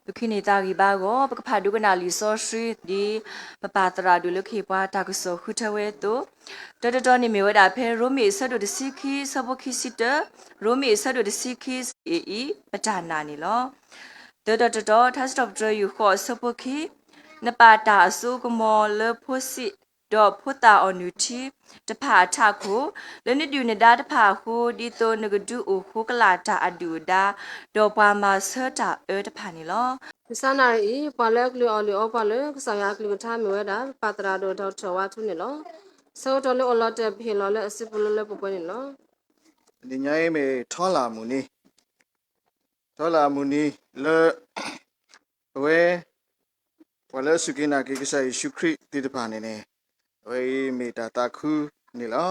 ပကဟံးန့ၢ်သးဂံၢ်ဘါအဂီၢ် ပကဖးဒိကနၣ်လံာ်စီဆှံ ဒ်ပပၢ်သရၣ်ဒိၣ်လၢကဟ့ၣ်ပှၤတၢ်ကစီၣ်ဃုထၢဝဲအသိး, တၢတတီၤန့ၣ်မ့ၢ်ဝဲဒၣ်ဖဲရိမ့ၤအဆၢဒိၣ်တဆံခံ ဆၢဖိခံဆံတၢ, ရိမ့ၤအဆၢဒိၣ်တဆံခံ အံၤ ပတၢ်နာ်န့ၣ်လီၤ. တၢတတီၤတတီၤ ထါစံးထီၣ်ပတြၢၤယိၤဃိး အဆၢဖိခံ, နပာ်တၢ်အစိကမီၤလၢဖိစံး ဒီးဖိသၣ်အီၣ်နုၢ်ထံတဖၣ်အထးခိၣ်, လၢနဒုၣ်နဒါတဖၣ်အဃိ, ဒ်သိးနကဒုးအိၣ်ဃိကလာ်တၢ်အဒုၣ်အဒါ, ဒီးပှၤမၤဆၢတၢ်အၢတဖၣ်န့ၣ်လီၤ. ကစၢ်နၣ်ရံၣ်အံၤ ပှၤလၢအကလုၢ်အီၣ်လုၢ်အီပှၤလၢကစၢ်ယွၤအကလုၢ်ကထါမ့ၢ်ဝဲဒၣ် ပပၢ်သရၣ်ဒိၣ် ဒီကထၢၣ် ဝါထူန့ၣ်လီၤ. ဆၢကတီၢ်လၢအိၣ်လီၤတဲာ် ပဟ့ၣ်လီၤလၢအစုပူၤလၢလၢပှဲၤပှဲၤန့ၣ်လီၤ. တနံၤညါအံၤမ့ၢ်ထီလာ်အမုၢ်နံၤ, ထီလာ်အမုၢ်နံၤလၢ အဝဲ ပှၤလၢအစူၢ်က့ၤနာ်က့ၤကစၢ်ယ့ၣ်ၡူးခရံာ်သ့ၣ်တဖၣ်န့ၣ်န့ၣ်, အဝဲအံၤမ့ၢ်တၢ်သးခုန့ၣ်လီၤ.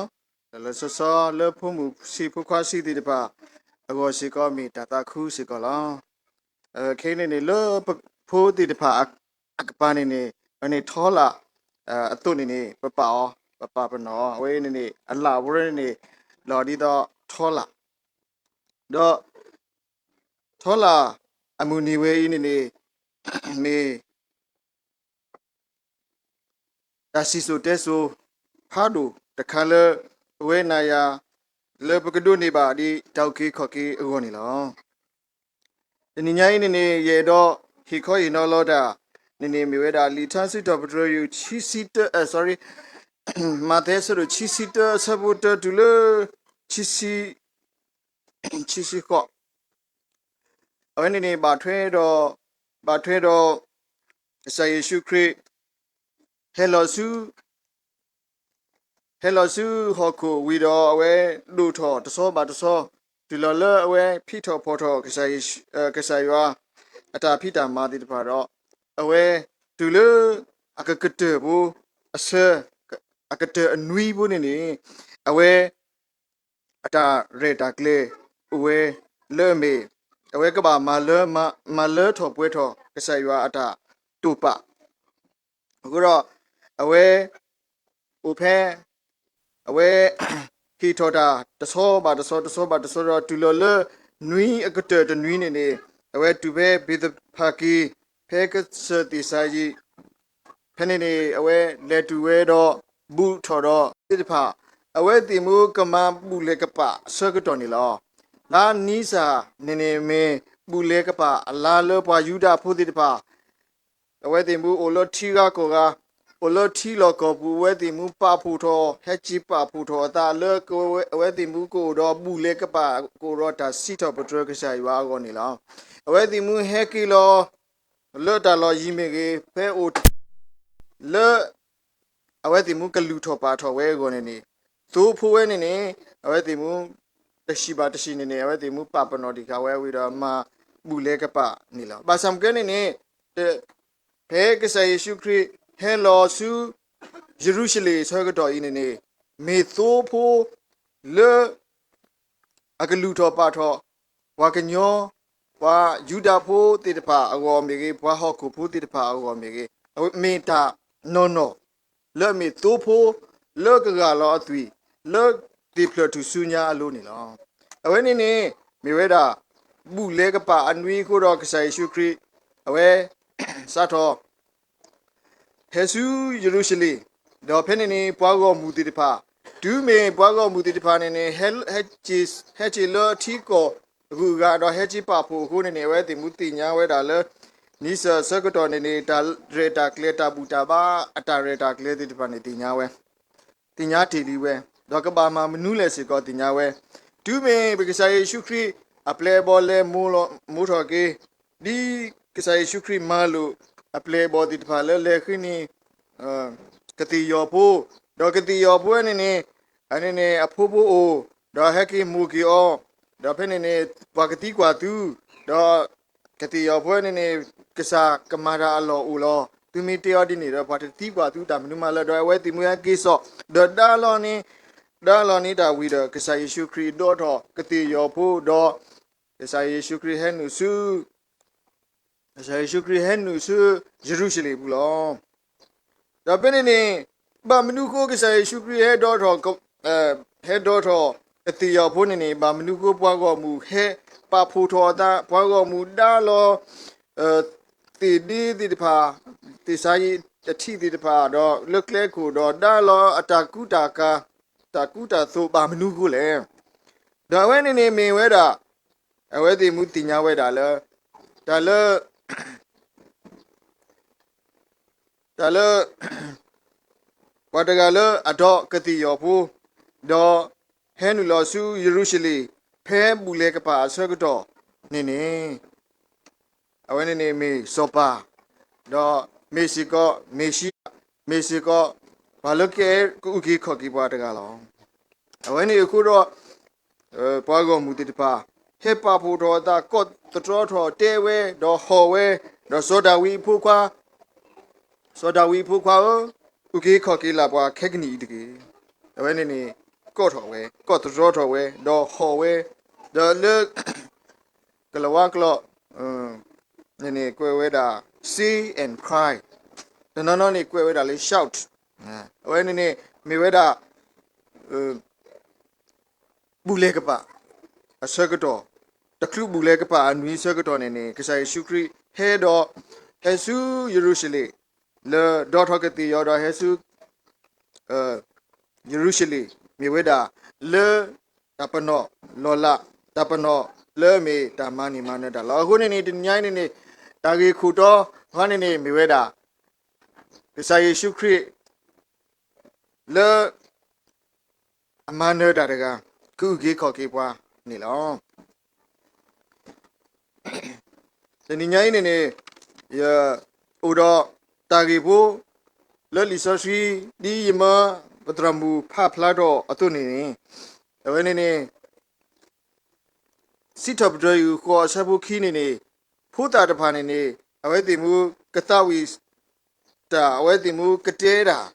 ဒီးလီၤဆီဆီလၢဖိမုၣ်ဆံးဖိခွါဆံးသ့ၣ်တဖၣ် အဂီၢ်စ့ၢ်ကီးမ့ၢ်တၢ်သးခုစ့ၢ်ကီးလီၤ. အခဲအံၤန့ၣ်န့ၣ် လၢပဖိသ့ၣ်တဖၣ်အကပၤန့ၣ်န့ၣ်, အန့ၣ်ထီလာ် အသိးန့ၣ်န့ၣ် ပပာ်အီၤ, ပပာ်ပနီၣ်အီၤ, အဝဲအံၤန့ၣ်န့ၣ် အလၣ်ဝဲန့ၣ်န့ၣ် လီၤဒ်သိးထီလာ်, ဒီး ထီလာ်အမုၢ်နံၤဝဲအံၤန့ၣ်န့ၣ် မ့ၢ် တၢ်စံၣ်စိၤတဲစိၤဖးဒိၣ်တခါလၢ ပဝဲနၤယၤ လၢပကဒိးန့ၢ်ဘၣ်ဒ်တၢ်အုၣ်က့ၤခီၣ်က့ၤအဂီၢ်န့ၣ်လီၤ. တနံၤညါအံၤန့ၣ်န့ၣ် ယအဲၣ်ဒိးဟ့ၣ်ခီဟ့ၣ်နီၤလီၤတၢ်န့ၣ်န့ၣ် မ့ၢ်ဝဲဒၣ်လံာ်ထါစံးထီၣ်ပတြၢၤယိၤ ဆံဆံတၢ, အၢ sorry, မးသဲအဆၢဒိၣ်ခံဆံတၢ အဆၢဖိတၢတုၤလၢ ခံဆံ ခံဆံဃိး, အဝဲန့ၣ်န့ၣ် ဘၣ်ထွဲဒီး, ဘၣ်ထွဲဒီး ကစၢ်ယ့ၣ်ၡူးခရံာ် ဟဲလီၤဆူ ဟဲလီၤဆူဟီၣ်ခိၣ်ဝံၤဒီး အဝဲဒိၣ်ထီၣ်တဆီဘၣ်တဆီ, တုၤလီၤလၢအဝဲဖံးထီၣ်ဖီၣ်ထီၣ် ကစၢ်ယွၤ အတၢ်ဖံးတၢ်မၤသ့ၣ်တဖၣ်ဒီး အဝဲတုၤလၢအကကတၢၢ်ဖိအဆၢ, အကတၢၢ်အနွံဖိန့ၣ်န့ၣ် အဝဲ အတၢ်ရဲၣ်တၢ်ကျဲၤအိၣ်ဝဲလၢအမ့ၢ် အဝဲကဘၣ်မၤလၢထီၣ်ပှဲၤထီၣ် ကစၢ်ယွၤအတၢ်တိာ်ပာ် အဃိဒီး အဝဲ အိၣ်ဖဲ အဝဲ ဟ့ၣ်ထီၣ်တၢ်တဆီဘၣ်တဆီ တဆီဘၣ်တဆီဒီး တုၤလီၤလၢနွံအကတၢၢ်တနွံန့ၣ်န့ၣ် အဝဲတုၤဖဲဘ့းသဖၤကံ ဖဲကစၢၢ်သ့ၣ်စၤယံး ဖဲန့ၣ်န့ၣ် အဝဲလဲၤတုၤဝဲဒီး ဘူးထီၣ်ဒီးသ့ၣ်တဖၣ် အဝဲသ့ၣ်မူကမၤဘူၣ်လဲၤကပာ်အဆၢကတီၢ်န့ၣ်လီၤ. လါနံစၢ်န့ၣ်န့ၣ်မ့ၢ် ဘူၣ်လဲၤကပာ်အလါလၢပှၤယူဒၤဖိသ့ၣ်တဖၣ် အဝဲသ့ၣ်မူအိၣ်လၢထံဂၤကီၢ်ဂၤ, အိၣ်လၢထံလီၢ်ကီၢ်ပူၤ အဝဲသ့ၣ်မူပာ်ဖှိၣ်ထီၣ် ဟဲက့ၤပာ်ဖှိၣ်ထီၣ်အသးလၢ အဝဲသ့ၣ်မူကအိၣ်ဒီးဘူၣ်လဲၤကပာ် ကအိၣ်ဒီးတၢ်စံးထီၣ်ပတြၢၤကစၢ်ယွၤအဂီၢ်န့ၣ်လီၤ. အဝဲသ့ၣ်မူဟဲက့ၤလီၤ လၢတၢ်လီၢ်ယံၤမ့ၢ်ဂ့ၤ ဖဲအိၣ် လၢ အဝဲသ့ၣ်မူကလုၢ်ထီၣ်ပာ်ထီၣ်ဝဲအဂီၢ်န့ၣ်န့ၣ် သိဖိဝဲန့ၣ်န့ၣ် အဝဲသ့ၣ်မူ တဆံးဘၣ်တဆံးန့ၣ်န့ၣ် အဝဲသ့ၣ်မူပာ်ပနီၣ်တံၢ်ဃာ်ဝဲဝံၤဒီးမၤဘူၣ်လဲၤကပာ်န့ၣ်လီၤ. ဘၣ်ဆၣ်မ့ၢ်ကဲန့ၣ်န့ၣ် ဖဲကစၢ်ယ့ၣ်ၡူးခရံာ်ဟဲလီၤဆူ ယရူၤၡလ့ၣ်အဆၢကတီၢ်အံၤန့ၣ်န့ၣ် မ့ၢ်သိဖိ လၢ အကလုၢ်ထီၣ်ပာ်ထီၣ် ပှၤကညီ ပှၤယူဒၤဖိသ့ၣ်တဖၣ်အဂီၢ်မ့ၢ်ဂ့ၤ ပှၤဟီၣ်ခိၣ်ဖိသ့ၣ်တဖၣ်အဂီၢ်မ့ၢ်ဂ့ၤ မ့ၢ်တၢ်နီၢ်နီၢ် လၢအမ့ၢ်သိဖိ လၢကဂၢ်လီၤအသွံၣ် လၢသ့ၣ်ဖျၢၣ်ထူၣ်စုညါအလိၤန့ၣ်လီၤ. အဝဲန့ၣ်န့ၣ် မ့ၢ်ဝဲဒၣ် ဘူၣ်လဲၤကပာ်အနွံအဃိဒီးကစၢ်ယ့ၣ်ၡူးခရံာ် အဝဲ စးထီၣ် ဟဲဆူယရူၤၡလ့ၣ်, ဒီးဖဲန့ၣ်န့ၣ် ပှၤဂီၢ်မုၢ်သ့ၣ်တဖၣ်, တုၤမ့ၢ်ပှၤဂီၢ်မုၢ်သ့ၣ်တဖၣ်န့ၣ်န့ၣ် ဟဲ ဟဲက့ၤလၢထံကီၢ်အဂုၤအဂၤ ဒီးဟဲက့ၤပာ်ဖှိၣ်အဃိန့ၣ်န့ၣ် အဝဲသ့ၣ်မူသ့ၣ်ညါဝဲဒၣ်လၢ နံစၢၣ်အဆၢကတီၢ်န့ၣ်န့ၣ် တၢ်ရဲၣ်တၢ်ကျဲၤ တၢ်ဘူၣ်တၢ်ဘါ အတၢ်ရဲၣ်တၢ်ကျဲၤသ့ၣ်တဖၣ်န့ၣ်သ့ၣ်ညါဝဲ သ့ၣ်ညါတ့ၢ်လံဝဲ, ဒီးကဘၣ်မၤမနုၤလဲၣ်စ့ၢ်ကီးသ့ၣ်ညါဝဲ, တုၤမ့ၢ်ပကစၢ်ယ့ၣ်ၡူးခရံာ် အပျဲၢ်အဘီၣ်လဲၤမိၢ်လီၤ မိၢ်ထီၣ်က့ၤ, ဒ်ကစၢ်ယ့ၣ်ၡူးခရံာ်မၤလိာ် အပျဲၢ်အဘီၣ်သ့ၣ်တဖၣ်လၢလဲၤဃ့န့ၢ် ကသ့ၣ်ယီၤဖိ, ဒီးကသ့ၣ်ယီၤဖိန့ၣ်န့ၣ် အန့ၣ်န့ၣ် အဖိဖိအိၣ်, ဒီးဟဲက့ၤမိၢ်က့ၤအီၤ, ဒီးဖဲန့ၣ်န့ၣ် ပှၤကသံကွၢ်သု, ဒီး ကသ့ၣ်ယီၤဖိန့ၣ်န့ၣ် ကစၢ်ကမၤတၢ်အလီၢ်အိၣ်လီၤ. သုမ့ၢ်တဲအီၤဒ်န့ၣ်ဒီး ပှၤတသံကွၢ်သုတၢ်မနုၤမးလၢၤ, ဒီးအဝဲသ့ၣ်မူဟဲက့ၤစိာ်, ဒီးဒါလီၤန့ၢ်, ဒါလီၤန့ၢ်တၢ်ဝံၤဒီး ကစၢ်ယ့ၣ်ၡူးခရံာ်ဒိးထီၣ်ကသ့ၣ်ယီၤဖိ, ဒီး ကစၢ်ယ့ၣ်ၡူးခရံာ်ဟဲနုာ်ဆူ ကစၢ်ယ့ၣ်ၡူးခရံာ်ဟဲနုာ်ဆူယရူၤၡလ့ၣ်ပူၤလီၤ. ဒီးဖဲန့ၣ်န့ၣ် ဘၣ်မနုၤဃိကစၢ်ယ့ၣ်ၡူးခရံာ်ဟဲဒိးထီၣ် ဟဲဒိးထီၣ်ကသ့ၣ်ယီၤဖိန့ၣ်န့ၣ် ဘၣ်မနုၤဃိပှၤဂီၢ်မုၢ်ဟဲပာ်ဖှိၣ်ထီၣ်အသး, ပှၤဂီၢ်မုၢ်ဒါလီၤ သ့ၣ်ဒ့သ့ၣ်တဖၣ်, သ့ၣ်စါယံၤအထံးသ့ၣ်တဖၣ်, ဒီးလၢကျဲခိၣ်, ဒီးဒါလီၤအတၢ်ကူတၢ်ကၤ, တၢ်ကူတၢ်သိးဘၣ်မနုၤအဃိလဲၣ်. ဒီးအဝဲန့ၣ်န့ၣ်မ့ၢ်ဝဲဒၣ်, အဝဲသ့ၣ်မူသ့ၣ်ညါဝဲဒၣ်လၢ တၢ်လၢ တၢ်လၢ ပှၤတဂၤလၢအဒီကသ့ၣ်ယီၤဖိ, ဒီးဟဲနုာ်လီၤဆူယရူၤၡလ့ၣ် ဖဲဘူၣ်လဲၤကပာ်အဆၢကတီၢ်န့ၣ်န့ၣ်, အဝဲန့ၣ်န့ၣ်မ့ၢ်စီၤပၤ, ဒီးမ့ၢ်စ့ၢ်ကီး မ့ၣ်ၡံ, မ့ၢ်စ့ၢ်ကီး ပှၤလၢကအဲၣ်ကအုၣ်က့ၤခီၣ်က့ၤပှၤတဂၤလီၤ. အဝဲန့ၣ်အဃိဒီး ပှၤဂီၢ်မုၢ်သ့ၣ်တဖၣ် ဟဲပာ်ဖှိၣ်ထီၣ်အသး ကိးသတြီထီၣ်တဲဝဲ ဒီးဟီၣ်ဝဲ, ဒီးစီၤဒၤဝံးအဖိခွါ, စီၤဒၤဝံးအဖိခွါဧၢ, အုၣ်က့ၤခီၣ်က့ၤလၢ်ပှၤခဲကနံၣ်အံၤတက့ၢ်. အဝဲန့ၣ်န့ၣ် ကိးထီၣ်ဝဲ, ကိးသတြီထီၣ်ဝဲ, ဒီးဟီၣ်ဝဲ, ဒီးလၢ ကလၤဝါကျိာ် န့ၣ်န့ၣ်ကွဲးဝဲဒၣ် say and cry, တနီၤနီၤန့ၣ်ကွဲးဝဲဒၣ်လၢ shout, အဝဲန့ၣ်န့ၣ် မ့ၢ်ဝဲဒၣ် ဘူၣ်လဲၤကပာ် အဆၢကတီၢ်, တချုးဘူၣ်လဲၤကပာ်အနွံအဆၢကတီၢ်န့ၣ်န့ၣ် ကစၢ်ယ့ၣ်ၡူးခရံာ်ဟဲဒီး ဟဲဆူယရူၤၡလ့ၣ် လၢဒီထီၣ်ကသ့ၣ်ယီၤဒီးဟဲဆူ ယရူၤၡလ့ၣ် မ့ၢ်ဝဲဒၣ် လၢတၢ်ပနီၣ်လီၤလး, တၢ်ပနီၣ်လၢအမ့ၢ်တၢ်မၤန့ၢ်မၤနၢၤတၢ်လီၤ. အဃိန့ၣ်န့ၣ် တနံၤညါအံၤန့ၣ်န့ၣ် တၢ်ဂ့ၢ်ခိၣ်တီ ခီန့ၣ်န့ၣ် မ့ၢ်ဝဲဒၣ် ကစၢ်ယ့ၣ်ၡူးခရံာ် လၢ အမၤနၢၤတၢ်တဂၤ ကအုၣ်က့ၤခီၣ်က့ၤပှၤန့ၣ်လီၤ. တနံၤညါအံၤန့ၣ်န့ၣ် ယအိၣ်ဒီးတၢ်ဂ့ၢ်ဖိ လၢလံာ်စီဆှံ ဒ်ယမၢပသရၣ်မုၣ်ဖးဖျါထီၣ်အသိးန့ၣ်န့ၣ် အဝဲန့ၣ်န့ၣ် စံးထီၣ်ပတြၢၤအံၤဃီအဆၢဖိခံန့ၣ်န့ၣ် ဖိသၣ်တဖၣ်န့ၣ်န့ၣ် အဝဲသ့ၣ်မူကသးဝံၣ်တၢ်, အဝဲသ့ၣ်မူကတဲတၢ်,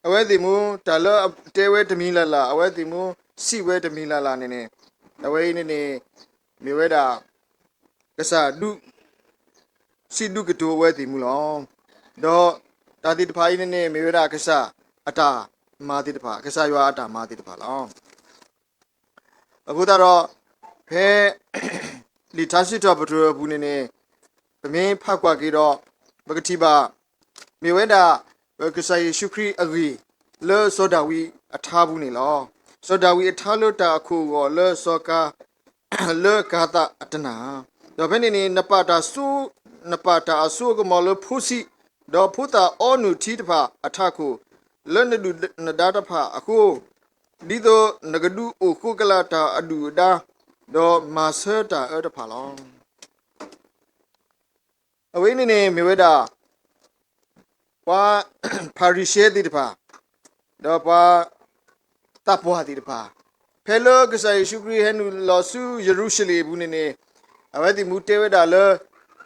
အဝဲသ့ၣ်မူတၢ်လၢအတဲဝဲတမံၤလၢ်လၢ်, အဝဲသ့ၣ်မူစံးဝဲတမံၤလၢ်လၢ်န့ၣ်န့ၣ် အဝဲအံၤန့ၣ်န့ၣ် မ့ၢ်ဝဲဒၣ် ကစၢ်ဒုး စံးဒုးကတိၤအဝဲသ့ၣ်မူလီၤ. ဒီးတၢ်သ့ၣ်တဖၣ်အံၤန့ၣ်န့ၣ် မ့ၢ်ဝဲဒၣ်ကစၢ်အတၢ်မၤသ့ၣ်တဖၣ်, ကစၢ်ယွၤအတၢ်မၤသ့ၣ်တဖၣ်လီၤ. အဃိသတးဒီး ဖဲ လံာ်ထါစံးထီၣ်ပတြၢၤအပူၤန့ၣ်န့ၣ် ပမ့ၢ်ဖးကွၢ်က့ၤဒီး ပကထံၣ်ဘၣ် မ့ၢ်ဝဲဒၣ် ကစၢ်ယ့ၣ်ၡူးခရံာ်အဂ့ၢ် လၢစီၤဒၤဝံးအထါပူၤန့ၣ်လီၤ. စီၤဒၤဝံးအထါလၢတၢ်အခိၣ်အဂီၢ်လၢစီၤကၤ လၢကၤသးအတနၤ, ဒီးဖဲန့ၣ်န့ၣ် နပာ်တၢ်စိ နပာ်တၢ်အစိအကမီၤလၢဖိဆံး, ဒီးဖိသၣ်အီနုၢ်ထံတဖၣ်အထးခိၣ်, လၢနဒုၣ်နဒါတဖၣ်အဃိ, ဒ်သိးနကဒုးအိၣ်ဃိကလာ်တၢ်အဒုၣ်အဒါ, ဒီးမၤဆၢတၢ်အၢတဖၣ်လီၤ. အဝဲအံၤန့ၣ်န့ၣ် မ့ၢ်ဝဲဒၣ် ပှၤဖၤရံၤၡဲသ့ၣ်တဖၣ်, ဒီးပှၤသးပှၢ်သ့ၣ်တဖၣ်, ဖဲလၢကစၢ်ယ့ၣ်ၡူးခရံာ်ဟဲနုာ်လီၤဆူယရူၤၡလ့ၣ်အပူၤန့ၣ်န့ၣ်, အဝဲသ့ၣ်မူတဲဝဲဒၣ်လၢ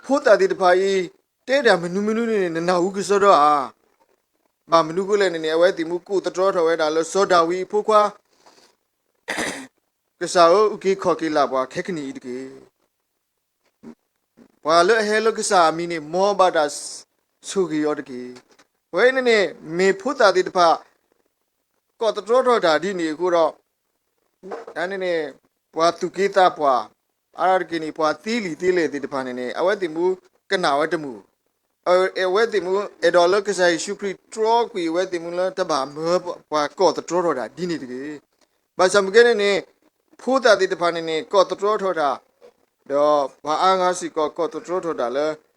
ဖိသၣ်သ့ၣ်တဖၣ်အံၤ တဲတၢ်မနုၤမနုၤန့ၣ်န့ၣ် နနၢ်ဟူကစီဒီဧါ. ဘၣ်မနုၤအဃိလဲၣ်န့ၣ်န့ၣ် အဝဲသ့ၣ်မူကိးသတြီထီၣ်ဝဲဒၣ်လၢစီၤဒၤဝံးအဖိခွါ ကစၢ်ဧၢ, အုၣ်က့ၤခီၣ်က့ၤလၢ်ပှၤခဲကနံၣ်အံၤတက့ၢ်. ပှၤလၢအဟဲလၢကစၢ်အမံၤန့ၣ် မ်ဘၣ်တၢ်ဆိၣ်ဂ့ၤအီၤတက့ၢ်. အဝဲန့ၣ်န့ၣ် မ့ၢ်ဖိသၣ်သ့ၣ်တဖၣ် ကိးသတြီထီၣ်တၢ်ဒ်န့ၣ်အဃိဒီး န့ၣ် ပှၤသူၣ်က့သးပှၢ် အါတက့ၢ်န့ၣ် ပှၤသ့လံာ်သ့လဲၢ်သ့ၣ်တဖၣ်န့ၣ်န့ၣ် အဝဲသ့ၣ်မူကနၣ်ဝဲတမုာ်, အဝဲသ့ၣ်မူ အဲၣ်ဒိးလၢကစၢ်ယ့ၣ်ၡူးခရံာ်တြီကွံာ်အဝဲသ့ၣ်မူလၢတဘၣ်မၢပှၤကိးသတြီထီၣ်တၢ်ဒ်န့ၣ်တဂ့ၤ. ဘၣ်ဆၣ်မ့ၢ်ကဲန့ၣ်န့ၣ် ဖိသၣ်သ့ၣ်တဖၣ်န့ၣ်န့ၣ် ကိးသတြီထီၣ်တၢ်, ဒီးပှၤအါဂၤစ့ၢ်ကီးကိးသတြီထီၣ်တၢ်လၢ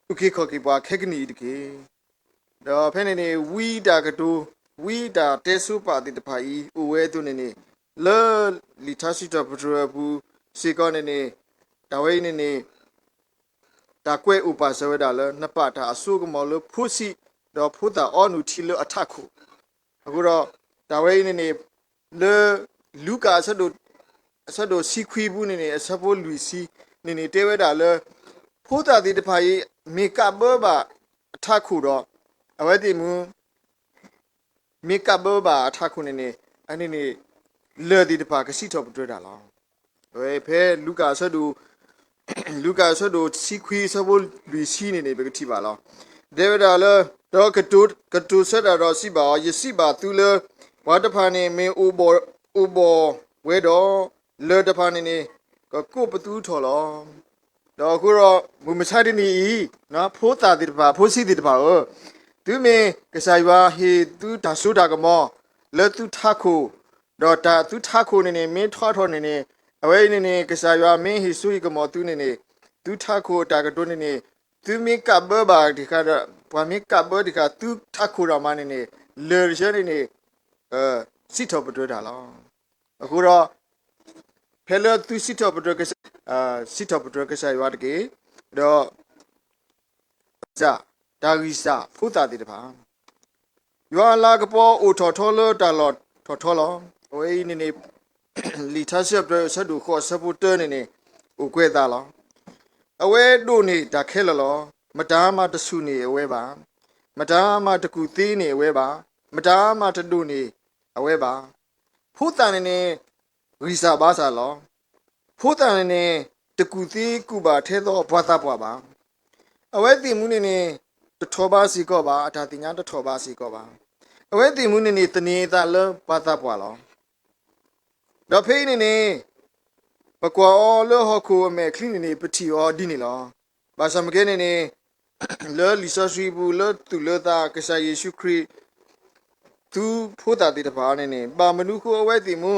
အုၣ်က့ၤခီၣ်က့ၤပှၤခဲကနံၣ်အံၤတက့ၢ်. ဒီးဖဲန့ၣ်န့ၣ် ဝံတၢ်ကတိၤ, ဝံတၢ်တဲဆိပာ်သ့ၣ်တဖၣ်အံၤ အိၣ်ဝဲအသိးန့ၣ်န့ၣ် လၢလံာ်ထါစံးထီၣ်ပတြၢၤအပူၤစ့ၢ်ကီးန့ၣ်န့ၣ် တၢ်ဝဲအံၤန့ၣ်န့ၣ် တၢ်ကွဲးအိၣ်ပာ်စၢၤဝဲဒၣ်လၢ နပာ်တၢ်အစိအကမီၤလၢဖိဆံး, ဒီးဖိသၣ်အီနုၢ်ထံလၢအထးခိၣ်, အဃိဒီး တၢ်ဝဲအံၤန့ၣ်န့ၣ် လၢ လူၤကၣ်အဆၢဒိၣ်ဆံခွံပူၤန့ၣ်န့ၣ် အဆၢဖိလွံၢ်ဆံန့ၣ်န့ၣ် တဲဝဲဒၣ်လၢ ဖိသၣ်သ့ၣ်တဖၣ်အံၤ မ့ၢ်ကးဘၢဘၣ်အထးခိၣ်ဒီး အဝဲသ့ၣ်မူ မ့ၢ်ကးဘၢဘၣ်အထးခိၣ်န့ၣ်န့ၣ် အန့ၣ်န့ၣ် လၢၢ်သ့ၣ်တဖၣ်ကစံးထီၣ်ပတြၢၤတၢ်လီၤ. အဝဲဖဲလူၤကၣ်အဆၢဒိၣ် လူၤကၣ်အဆၢဒိၣ်ဆံခွံအဆၢဖိလွံၢ်ဆံန့ၣ်န့ၣ် ပကထံၣ်ဘၣ်လီၤ. တဲဝဲဒၣ်လၢ ဒီးကတိၤဆၢတၢ်ဒီးစံးဘၣ်အီၤ, ယစံးဘၣ်သုလၢ ပှၤတဖၣ်န့ၣ်မ့ၢ်အိၣ်ဘီၣ်ဝဲဒီး လၢၢ်တဖၣ်န့ၣ်န့ၣ် ကကိးပသူထီၣ်လီၤ. ဒီးအဃိဒီး မုၢ်မဆါတနံၤအံၤ, ဖိသၣ်သ့ၣ်တဖၣ်, ဖိဆံးသ့ၣ်တဖၣ်ဧၢ, သုမ့ၢ်ကစၢ်ယွၤဟ့ၣ်သုတၢ်စိတၢ်ကမီၤ လၢသုထးခိၣ်, ဒီးတၢ်သုထးခိၣ်န့ၣ်န့ၣ် မ့ၢ်ထီထီၣ်န့ၣ်န့ၣ်, အဝဲအံၤန့ၣ်န့ၣ် ကစၢ်ယွၤမ့ၢ်ဟ့ၣ်စိဟ့ၣ်ကမီၤသုန့ၣ်န့ၣ်, သုထးခိၣ်အတၢ်ကတိၤန့ၣ်န့ၣ်, သုမ့ၢ်ကးဘၢဘၣ်တခါဒီး, ပှၤမ့ၢ်ကးဘၢတခါ သုထးခိၣ်ဒီးမးန့ၣ်န့ၣ်, လၢာ်တဆၢန့ၣ်န့ၣ် စံးထီၣ်ပတြၢၤတၢ်လီၤ. အဃိဒီး ဖဲလၢသုစံးထီၣ်ပတြၢၤကစၢ်, စံးထီၣ်ပတြၢၤကစၢ်ယွၤတက့ၢ်. ဒီး တၢ်ဂံၢ်စၢ်ဖိသၣ်သ့ၣ်တဖၣ်, ယွၤအလၤကပီၤအိၣ်ထီၣ်ထီလၢတၢ်လီၢ်ထီၣ်ထီလီၤ. အဝဲအံၤန့ၣ်န့ၣ် လံာ်ထါစံးထီၣ်ပတြၢၤအဆၢဒိၣ်ဃိးအဆၢဖိတၢန့ၣ်န့ၣ် အိၣ်ကွဲးအသးလီၤ. အဝဲဒိးန့ၢ်တၢ်ခဲလၢာ်လီၤ. မတၤမးတဆူၣ်န့ၢ်အဝဲဘၣ်. မတၤမးတကူၣ်သ့န့ၢ်အဝဲဘၣ်. မတၤမးတဒိးန့ၢ်အဝဲဘၣ်. ဖိသၣ်န့ၣ်န့ၣ် ဂံၢ်စၢ်ဘါစၢ်လီၤ. ဖိသၣ်န့ၣ်န့ၣ် တကူၣ်သ့ကူၣ်ဘၣ်ထဲသိးပှၤသးပှၢ်ဘၣ်. အဝဲသ့ၣ်မူန့ၣ်န့ၣ် တထီၣ်ဘးစ့ၢ်ကီးဘၣ်, အတၢ်သ့ၣ်ညါတထီၣ်ဘးစ့ၢ်ကီးဘၣ်. အဝဲသ့ၣ်မူန့ၣ်န့ၣ် သန့ၤအသးလၢပှၤသးပှၢ်လီၤ. ဒီးဖဲအံၤန့ၣ်န့ၣ် ပကွၢ်အီၤလၢဟီၣ်ခိၣ်အမဲာ်ချံန့ၣ်န့ၣ် ပထံၣ်အီၤဒ်န့ၣ်လီၤ. ဘၣ်ဆၣ်မ့ၢ်ကဲန့ၣ်န့ၣ် လၢလံာ်စီဆှံပူၤ လၢသူၣ်လၢသး ကစၢ်ယ့ၣ်ၡူးခရံာ် သူဖိသၣ်သ့ၣ်တဖၣ်န့ၣ်န့ၣ် ဘၣ်မနုၤဃိအဝဲသ့ၣ်မူ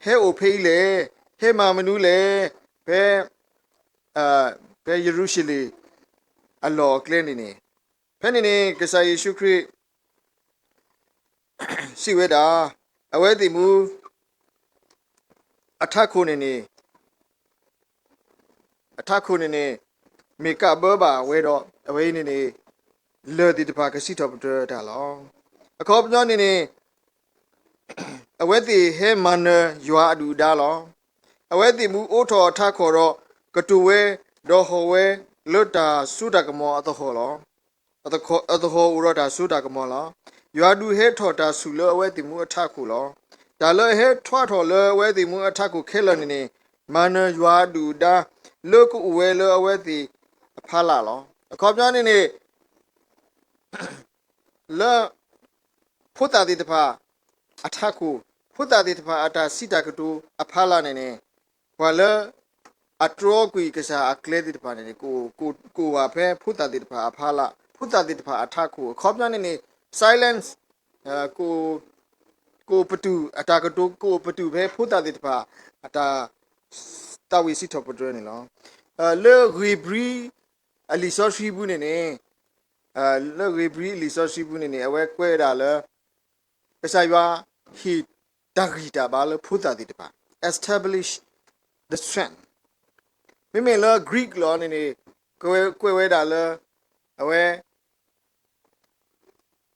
ဟဲအိၣ်ဖဲအံၤလဲၣ်, ဟဲမၤမနုၤလဲၣ်, ဖဲ ဖဲယရူၤၡလ့ၣ်အလီၢ်အကျဲန့ၣ်န့ၣ်, ဖဲန့ၣ်န့ၣ် ကစၢ်ယ့ၣ်ၡူးခရံာ် စံးဝဲဒၣ်, အဝဲသ့ၣ်မူ အထးခိၣ်န့ၣ်န့ၣ်, အထးခိၣ်န့ၣ်န့ၣ် မ့ၢ်ကးဘၢဘၣ်ဝဲဒီး အဝဲအံၤန့ၣ်န့ၣ် လၢၢ်သ့ၣ်တဖၣ်ကစံးထီၣ်ပတြၢၤတၢ်လီၤ. အခီပညီန့ၣ်န့ၣ် အဝဲသ့ၣ်ဟဲမၤနၢၤယွၤအဒုၣ်အဒါလီၤ. အဝဲသ့ၣ်မူအိးထီၣ်အထးခိၣ်ဒီး ကတိၤဝဲ, ဒီးဟီၣ်ဝဲလၢတၢ်စိတၢ်ကမီၤအသဟီၣ်လီၤ. အသဟီၣ်အိၣ်ဒီးတၢ်စိတၢ်ကမီၤလီၤ. ယွၤဒုးဟဲထီၣ်တၢ်ဆူၣ်လၢအဝဲသ့ၣ်မူအထးခိၣ်လီၤ. တၢ်လၢအဟဲထွါထီၣ်လၢအဝဲသ့ၣ်မူအထးခိၣ်ခဲလၢာ်န့ၣ်န့ၣ် မၤနၢၤယွၤအဒုၣ်အဒါ လၢကအိၣ်ဝဲလၢအဝဲသ့ၣ်အဖီလာ်လီၤ. အခီပညီန့ၣ်န့ၣ် လၢ ဖိသၣ်သ့ၣ်တဖၣ်အထးခိၣ်, ဖိသၣ်သ့ၣ်တဖၣ်အတၢ်စံးတၢ်ကတိၤအဖီလာ်န့ၣ်န့ၣ်, ပှၤလၢအတြီကွံာ်ကစၢ်အကျဲသ့ၣ်တဖၣ်န့ၣ်န့ၣ် ကအိၣ်ဝဲဖဲဖိသၣ်သ့ၣ်တဖၣ်အဖီလာ်, ဖိသၣ်သ့ၣ်တဖၣ်အထးခိၣ်. အခီပညီန့ၣ်န့ၣ် silence ကအိၣ်ပတုာ်, အတၢ်ကတိၤ ကအိၣ်ပတုာ်ဖဲဖိသၣ်သ့ၣ်တဖၣ်အတၢ်သးဝံၣ်စံးထီၣ်ပတြၢၤန့ၣ်လီၤ. လၢဧ့ၤဘြံၤအလံာ်စီဆှံပူၤန့ၣ်န့ၣ်, လၢဧ့ၤဘြံၤအလံာ်စီဆှံပူၤန့ၣ်န့ၣ် အဝဲကွဲးဝဲဒၣ်လၢ ကစၢ်ယွၤဟ့ၣ်တၢ်ဂံၢ်တၢ်ဘါလၢဖိသၣ်သ့ၣ်တဖၣ်, establish the strength. မ့မ့ၢ်လၢ Greek လီၤန့ၣ်န့ၣ် ကွဲးဝဲဒၣ်လၢ အဝဲ ဟ့ၣ်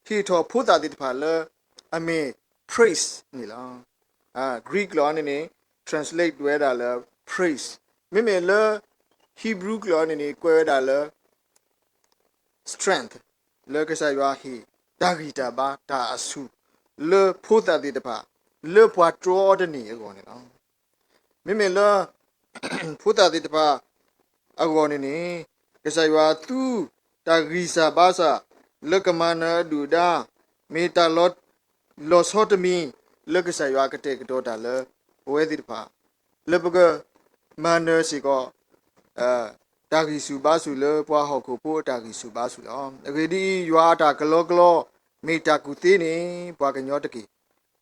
ထီၣ်ဖိသၣ်သ့ၣ်တဖၣ်လၢ အမ့ၢ် praise န့ၣ်လီၤ. Greek ကျိာ်န့ၣ်န့ၣ် translate ဝဲဒၣ်လၢ praise, မ့မ့ၢ်လၢ Hebrew ကျိာ်န့ၣ်န့ၣ် ကွဲးဝဲဒၣ်လၢ strength, လၢကစၢ်ယွၤဟ့ၣ်တၢ်ဂံၢ်တၢ်ဘါ တၢ်အဆူၣ် လၢဖိသၣ်သ့ၣ်တဖၣ် လၢပှၤတြီအီၤတန့ၢ်အဂီၢ်န့ၣ်လီၤ. မ့မ့ၢ်လၢ ဖိသၣ်သ့ၣ်တဖၣ်အဂီၢ်န့ၣ်န့ၣ် ကစၢ်ယွၤသူတၢ်ဂံၢ်စၢ်ဘါစၢ် လၢကမၤနၢၤအဒုၣ်အဒါ မ့ၢ်တၢ်လီၤဆီတမံၤ လၢကစၢ်ယွၤကတဲာ်ကတီၤတၢ်လၢ ပဝဲသ့ၣ်တဖၣ် လၢပကမၤနၢၤစ့ၢ်ကီး တၢ်ဂံၢ်ဆူၣ်ဘါဆူၣ်လၢပှၤဟီၣ်ခိၣ်ဖိအတၢ်ဂံၢ်ဆူၣ်ဘါဆူၣ်လီၤ. အဂ့ၢ်ဒ်အံၤ, ယွၤအတၢ်ကလီကလီ မ့ၢ်တၢ်ကူၣ်သ့န့ၢ်ပှၤကညီတက့ၢ်.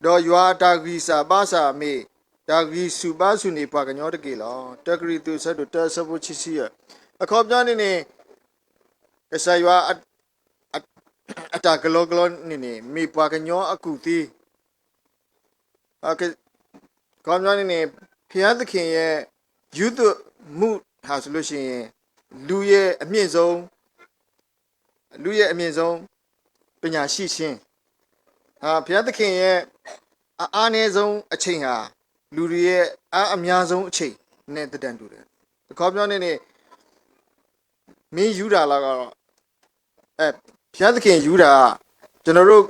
ဒီးယွၤအတၢ်ဂံၢ်စၢ်ဘါစၢ် မ့ၢ်တၢ်ဂံၢ်ဆူၣ်ဘါဆူၣ်န့ၢ်ပှၤကညီတက့ၢ်လီၤ. တၢကရံၣ်သူး အဆၢဒိၣ်တၢ အဆၢဖိခံဆံယဲၢ်. အခီပညီန့ၣ်န့ၣ် ကစၢ်ယွၤ အတၢ်ကလီကလီန့ၣ်န့ၣ် မ့ၢ်ပှၤကညီအကူၣ်သ့ အခီပညီန့ၣ်န့ၣ် ဘုရားသခင်ရဲ့ ယုသွတ်မှုဟာဆိုလို့ရှိရင် လူရဲ့အမြင့်ဆုံး လူရဲ့အမြင့်ဆုံး ပညာရှိခြင်း အာ၊ ဘုရားသခင်ရဲ့ အအားနည်းဆုံးအချိန်ဟာ လူတွေရဲ့ အားအများဆုံးအချိန်နဲ့ တတန်တူတယ်။ အခီပညီန့ၣ်န့ၣ် မင်းယူတာလားကတော့ အဲ၊ ဘုရားသခင်ယူတာက ကျွန်တော်တို့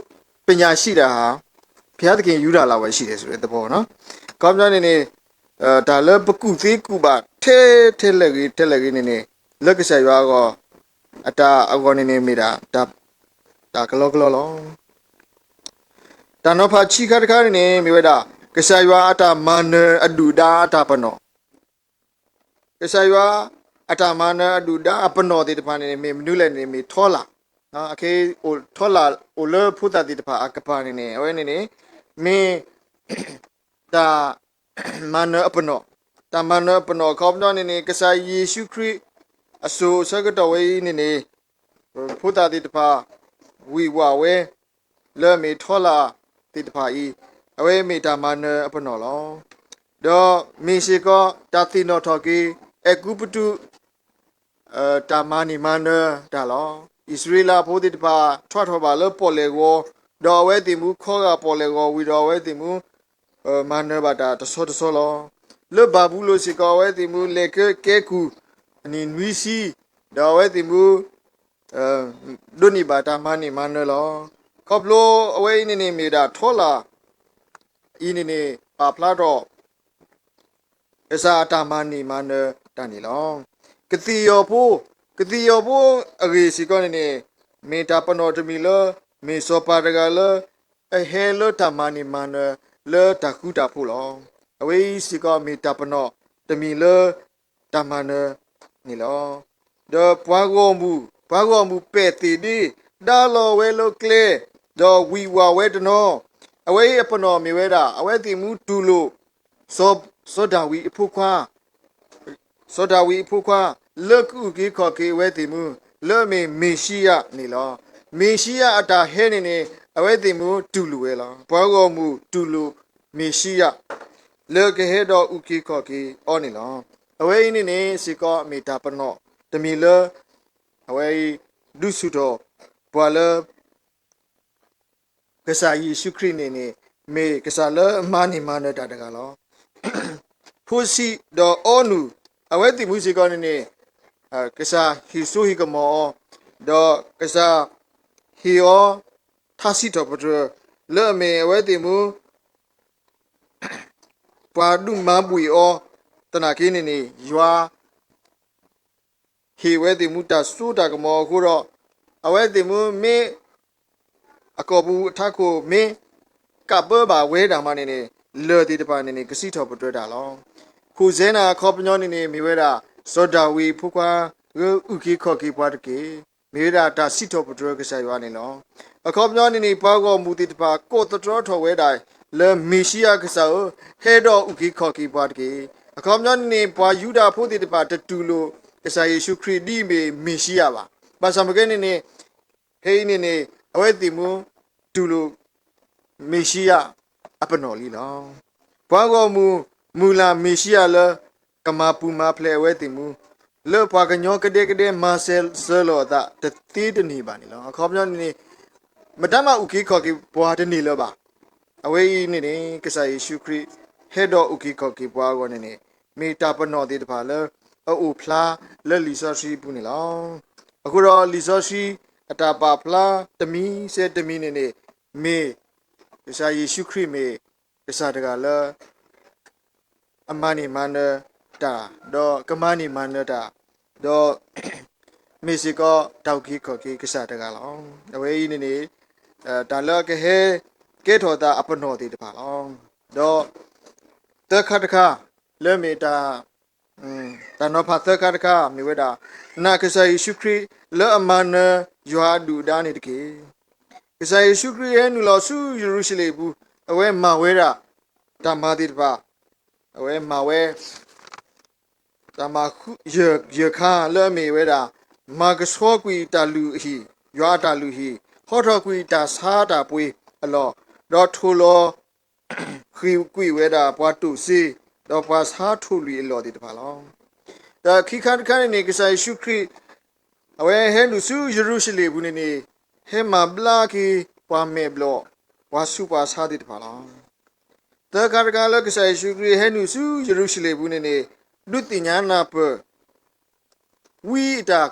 ပညာရှိတာဟာ ဘုရားသခင်ယူတာလောက်ပဲရှိတယ်ဆိုတဲ့သဘောပေါ့နော်။ အခီပညီန့ၣ်န့ၣ် အဲ၊ တၢ်လၢပကူၣ်သ့ကူၣ်ဘၣ်ထဲထဲလဲၣ်ဂ့ၤ ထဲလဲၣ်ဂ့ၤန့ၣ်န့ၣ် လၢကစၢ်ယွၤအဂီၢ် အတၢ်အဂီၢ်န့ၣ်န့ၣ် မ့ၢ်ဒၣ် တၢ် တၢ်ကလီကလီလီၤ. တၢ်နီၤဖးခံခါတခါန့ၣ်န့ၣ် မ့ၢ်ဝဲဒၣ် ကစၢ်ယွၤအတၢ်မၤနၢၤအဒုၣ်ဒါအတၢ်ပနီၣ် ကစၢ်ယွၤ အတၢ်မၤနၢၤအဒုၣ်ဒါအပနီၣ်သ့ၣ်တဖၣ်န့ၣ်န့ၣ် မ့ၢ်မနုၤလဲၣ်န့ၣ် မ့ၢ်ထီလာ်, အခဲအံၤ ထီလာ်အိၣ်လၢဖိသၣ်သ့ၣ်တဖၣ်အကပၤန့ၣ်န့ၣ် အဝဲန့ၣ်န့ၣ် မ့ၢ် တၢ်မၤနၢၤအပနီၣ်, တၢ်မၤနၢၤအပနီၣ်အခီပညီန့ၣ်န့ၣ် ကစၢ်ယ့ၣ်ၡူးခရံာ်အစိၤအဆၢကတီၢ်ဝဲအံၤန့ၣ်န့ၣ် ဖိသၣ်သ့ၣ်တဖၣ် ဝံၢ်ဝးဝဲ လၢအမ့ၢ်ထီလာ်သ့ၣ်တဖၣ်အံၤ အဝဲမ့ၢ်တၢ်မၤနၢၤအပနီၣ်လီၤ. ဒီးမ့ၢ်စ့ၢ်ကီးတၢ်သ့ၣ်နီၣ်ထီၣ်က့ၤ အဲၤကူပတူး တၢ်မၤန့ၢ်မၤနၢၤတၢ်လီၤ. အံၣ်စရ့လးဖိသ့ၣ်တဖၣ် ထီၣ်ထီၣ်ဘၣ်လၢပီၣ်လဲၣ်ဂီၤ, ဒီးအဝဲသ့ၣ်မူခီဂာ်ပီၣ်လဲၣ်ဂီၤဝံၤဒီး အဝဲသ့ၣ်မူ မၤနၢၤဘၣ်တၢ်တဆီတဆီလီၤ. လၢဘၤဘူလိၣ်စ့ၢ်ကီး အဝဲသ့ၣ်မူလဲၤကဲကဲကုၢ် အနံၣ်နွံဆံ, ဒီးအဝဲသ့ၣ်မူ ဒိးန့ၢ်ဘၣ်တၢ်မၤန့ၢ်မၤနၢၤလီၤ. ခီဖျိအဝဲအံၤန့ၣ်န့ၣ် မ့ၢ်ဒၣ်ထီလာ်အံၤန့ၣ်န့ၣ် ပာ်ဖျါထီၣ် ကစၢ်အတၢ်မၤန့ၢ်မၤနၢၤတၢ်န့ၣ်လီၤ. ကသ့ၣ်ယီၤဖိ, ကသ့ၣ်ယီၤဖိအဂ့ၢ်စ့ၢ်ကီးန့ၣ်န့ၣ် မ့ၢ်တၢ်ပနီၣ်တမံၤလၢ မ့ၢ်စီၤပၤတဂၤလၢ အဟဲလၢတၢ်မၤန့ၢ်မၤနၢၤလၢတၢ်ဃူတၢ်ဖိးလီၤ. အဝဲအံၤစ့ၢ်ကီးမ့ၢ်တၢ်ပနီၣ်တမံၤလၢ တၢ်မၤနၢၤန့ၣ်လီၤ. ဒီးပှၤဂီၢ်မုၢ်, ပှၤဂီၢ်မုၢ်ပဲာ်သ့ၣ်ဒ့ ဒါလီၤဝဲလၢကျဲ, ဒီးဝံၢ်ဝးဝဲတနီၤ, အဝဲအံၤအပနီၣ်မ့ၢ်ဝဲဒၣ် အဝဲသ့ၣ်မူတူၢ်လိာ် စီၤ, စီၤဒၤဝံးအဖိခွါ စီၤဒၤဝံးအဖိခွါ လၢကအုၣ်က့ၤခီၣ်က့ၤအဝဲသ့ၣ်မူ လၢအမ့ၢ်မ့ၤၡံယၤန့ၣ်လီၤ. မ့ၤၡံယၤအတၢ်ဟဲန့ၣ်န့ၣ် အဝဲသ့ၣ်မူတူၢ်လိာ်ဝဲလီၤ. ပှၤဂီၢ်မုၢ်တူၢ်လိာ်မ့ၤၡံယၤ လၢကဟဲဒီးအုၣ်က့ၤခီၣ်က့ၤအီၤန့ၣ်လီၤ. အဝဲအံၤန့ၣ်န့ၣ်စ့ၢ်ကီးမ့ၢ်တၢ်ပနီၣ်တမံၤလၢ အဝဲအံၤ ဒုးဆူၣ်ထီၣ်ပှၤလၢ ကစၢ်ယ့ၣ်ၡူးခရံာ်န့ၣ်န့ၣ် မ့ၢ်ကစၢ်လၢအမၤန့ၢ်မၤနၢၤတၢ်တဂၤလီၤ. ဖိဆံးဒီးအီနူၢ် အဝဲသ့ၣ်မူစ့ၢ်ကီးန့ၣ်န့ၣ် ကစၢ်ဟ့ၣ်စိဟ့ၣ်ကမီၤအီၤ, ဒီးကစၢ်ဟ့ၣ်အီၤထါစံးထီၣ်ပတြၢၤ လၢအမ့ၢ်အဝဲသ့ၣ်မူ ပှၤဒုးမၤဘှံးအီၤ သနာ်က့န့ၣ်န့ၣ် ယွၤ ဟ့ၣ်ဝဲသ့ၣ်မူတၢ်စိတၢ်ကမီၤအဃိဒီး အဝဲသ့ၣ်မူမ့ၢ် အကိာ်ပူၤအထးခိၣ်မ့ၢ် ကးဘၢဘၣ်ဝဲဒၣ်မးန့ၣ်န့ၣ် လၢၢ်သ့ၣ်တဖၣ်န့ၣ်န့ၣ် ကစံးထီၣ်ပတြၢၤတၢ်လီၤ. ဟိၣ်စဲနၤအခီပညီန့ၣ်န့ၣ် မ့ၢ်ဝဲဒၣ် စီၤဒၤဝံးအဖိခွါ လၢအုၣ်က့ၤခီၣ်က့ၤပှၤတက့ၢ်. မ့ၢ်ဝဲဒၣ်တၢ်စံးထီၣ်ပတြၢၤကစၢ်ယွၤန့ၣ်လီၤ. အခီပညီန့ၣ်န့ၣ် ပှၤဂီၢ်မုၢ်သ့ၣ်တဖၣ် ကိးသတြီထီၣ်ဝဲဒၣ် လၢမ့ၤၡံယၤကစၢ်ဧၢ, ဟဲဒီးအုၣ်က့ၤခီၣ်က့ၤပှၤတက့ၢ်. အခီပညီန့ၣ်န့ၣ် ပှၤယူဒၤဖိသ့ၣ်တဖၣ် တတူၢ်လိာ် ကစၢ်ယ့ၣ်ၡူးခရံာ်ဒ်အမ့ၢ်မ့ၤၡံယၤဘၣ်. ဘၣ်ဆၣ်မ့ၢ်ကဲန့ၣ်န့ၣ် ဖဲအံၤန့ၣ်န့ၣ် အဝဲသ့ၣ်မူ တူၢ်လိာ် မ့ၤၡံယၤအပနီၣ်လံလီၤ. ပှၤဂီၢ်မုၢ် မုၢ်လၢ်မ့ၤၡံယၤလၢ ကမၤပူၤမၤဖျဲးအဝဲသ့ၣ်မူ လၢပှၤကညီကဒဲကဒဲမၤစၢၤလီၤအသးတသ့တန့ၢ်ဘၣ်န့ၣ်လီၤ. အခီပညီန့ၣ်န့ၣ် မတၤမၤအုၣ်က့ၤခီၣ်က့ၤပှၤတန့ၢ်လၢၤဘၣ်. အဝဲအံၤန့ၣ်န့ၣ် ကစၢ်ယ့ၣ်ၡူးခရံာ် ဟဲဒီးအုၣ်က့ၤခီၣ်က့ၤပှၤအဂီၢ်န့ၣ်န့ၣ် မ့ၢ်တၢ်ပနီၣ်သ့ၣ်တဖၣ်လၢ အအိၣ်ဖျါလၢလံာ်စီဆှံအပူၤန့ၣ်လီၤ. အဃိဒီးလံာ်စီဆှံ အတၢ်ပာ်ဖျါတမံၤစဲတမံၤန့ၣ်န့ၣ် မ့ၢ် ကစၢ်ယ့ၣ်ၡူးခရံာ်မ့ၢ် ကစၢ်တဂၤလၢ အမၤန့ၢ်မၤနၢၤတၢ် ဒီးကမၤန့ၢ်မၤနၢၤတၢ် ဒီး မ့ၢ်စ့ၢ်ကီးတၢ်အုၣ်က့ၤခီၣ်က့ၤကစၢ်တဂၤလီၤ. အဝဲအံၤန့ၣ်န့ၣ် တၢ်လၢအကဟဲကဲထီၣ်သးအပနီၣ်သ့ၣ်တဖၣ်လီၤ. ဒီး သၢခါတခါ လၢမ့ၢ်တၢ် တၢ်နီၤဖးသၢခါတခါ မ့ၢ်ဝဲဒၣ် နာ်ကစၢ်ယ့ၣ်ၡူးခရံာ် လၢအမၤနၢၤယွၤအဒုၣ်အဒါန့ၣ်တက့ၢ်. ကစၢ်ယ့ၣ်ၡူးခရံာ်ဟဲနုာ်လီၤဆူယရူၤၡလ့ၣ်အပူၤ အဝဲမၤဝဲဒၣ် တၢ်မၤသ့ၣ်တဖၣ် အဝဲမၤဝဲ တၢ်မၤ ယဲၢ်ခါလၢအမ့ၢ်ဝဲဒၣ် မၤကဆှီကွံာ်တၢ်လုၢ်အဟံၣ်, ယွၤအတၢ်လုၢ်ဟံၣ်, ဟီထီၣ်ကွံာ်တၢ်ဆါတၢ်ပှ့ၤအလီၢ်, ဒီးထိၣ်လီၤ ဃ့ၢ်ကွံာ်ဝဲဒၣ်ပှၤတိၢ်စ့, ဒီးပှၤဆါထိၣ်လွံၢ်အလီၢ်သ့ၣ်တဖၣ်လီၤ. ဒီးခံခါတခါန့ၣ်န့ၣ် ကစၢ်ယ့ၣ်ၡူးခရံာ် အဝဲဟဲနုာ်ဆူယရူၤၡလ့ၣ်အပူၤန့ၣ်န့ၣ် ဟဲမၤဘျါက့ၤပှၤမဲာ်ဘျီၣ် ပှၤဆူးပှၤဆါသ့ၣ်တဖၣ်လီၤ. သၢခါတခါလၢကစၢ်ယ့ၣ်ၡူးခရံာ်ဟဲနုာ်ဆူယရူၤၡလ့ၣ်အပူၤန့ၣ်န့ၣ် ဒုးသ့ၣ်ညါနၢ်ပၢၢ် ဝံအတၢ်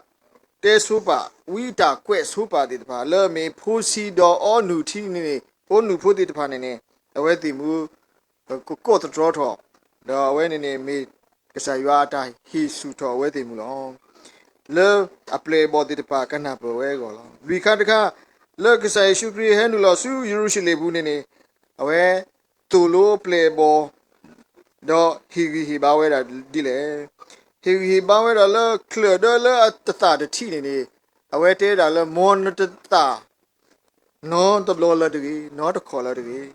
တဲဆိပာ် ဝံအတၢ်ကွဲးဆိပာ်သ့ၣ်တဖၣ် လၢအမ့ၢ်ဖိဆံးဒီးအီနူၢ်ထံန့ၣ်န့ၣ် အီနူၢ်ဖိသ့ၣ်တဖၣ်န့ၣ်န့ၣ် အဝဲသ့ၣ်မူ ကကိးသတြီထီၣ် ဒီးအဝဲန့ၣ်န့ၣ်မ့ၢ်ကစၢ်ယွၤအတၢ်ဟ့ၣ်ဆူၣ်ထီၣ်အဝဲသ့ၣ်မူလီၤ. လၢအပျဲၢ်အဘီၣ်သ့ၣ်တဖၣ်ကနၢ်ပၢၢ်ဝဲအဂီၢ်လီၤ. လွံၢ်ခါတခါ လၢကစၢ်ယ့ၣ်ၡူးခရံာ်ဟဲနုာ်လီၤဆူယရူၤၡလ့ၣ်ပူၤန့ၣ်န့ၣ် အဝဲသိၣ်လိပျဲၢ်အဘီၣ် ဒီးဟ့ၣ်ဂံၢ်ဟ့ၣ်ဘါဝဲဒၣ်ဒ်လဲၣ်. ဟ့ၣ်ဂံၢ်ဟ့ၣ်ဘါဝဲဒၣ်လၢ ချၢၣ်ဒၢလၢအတသၣ်တထံၣ်န့ၣ်န့ၣ်, အဝဲတဲဝဲဒၣ်လၢ မ်နတသၣ် နီတဘျီလၢၤတဂ့ၤ, နီတခီၣ်လၢၤတဂ့ၤ.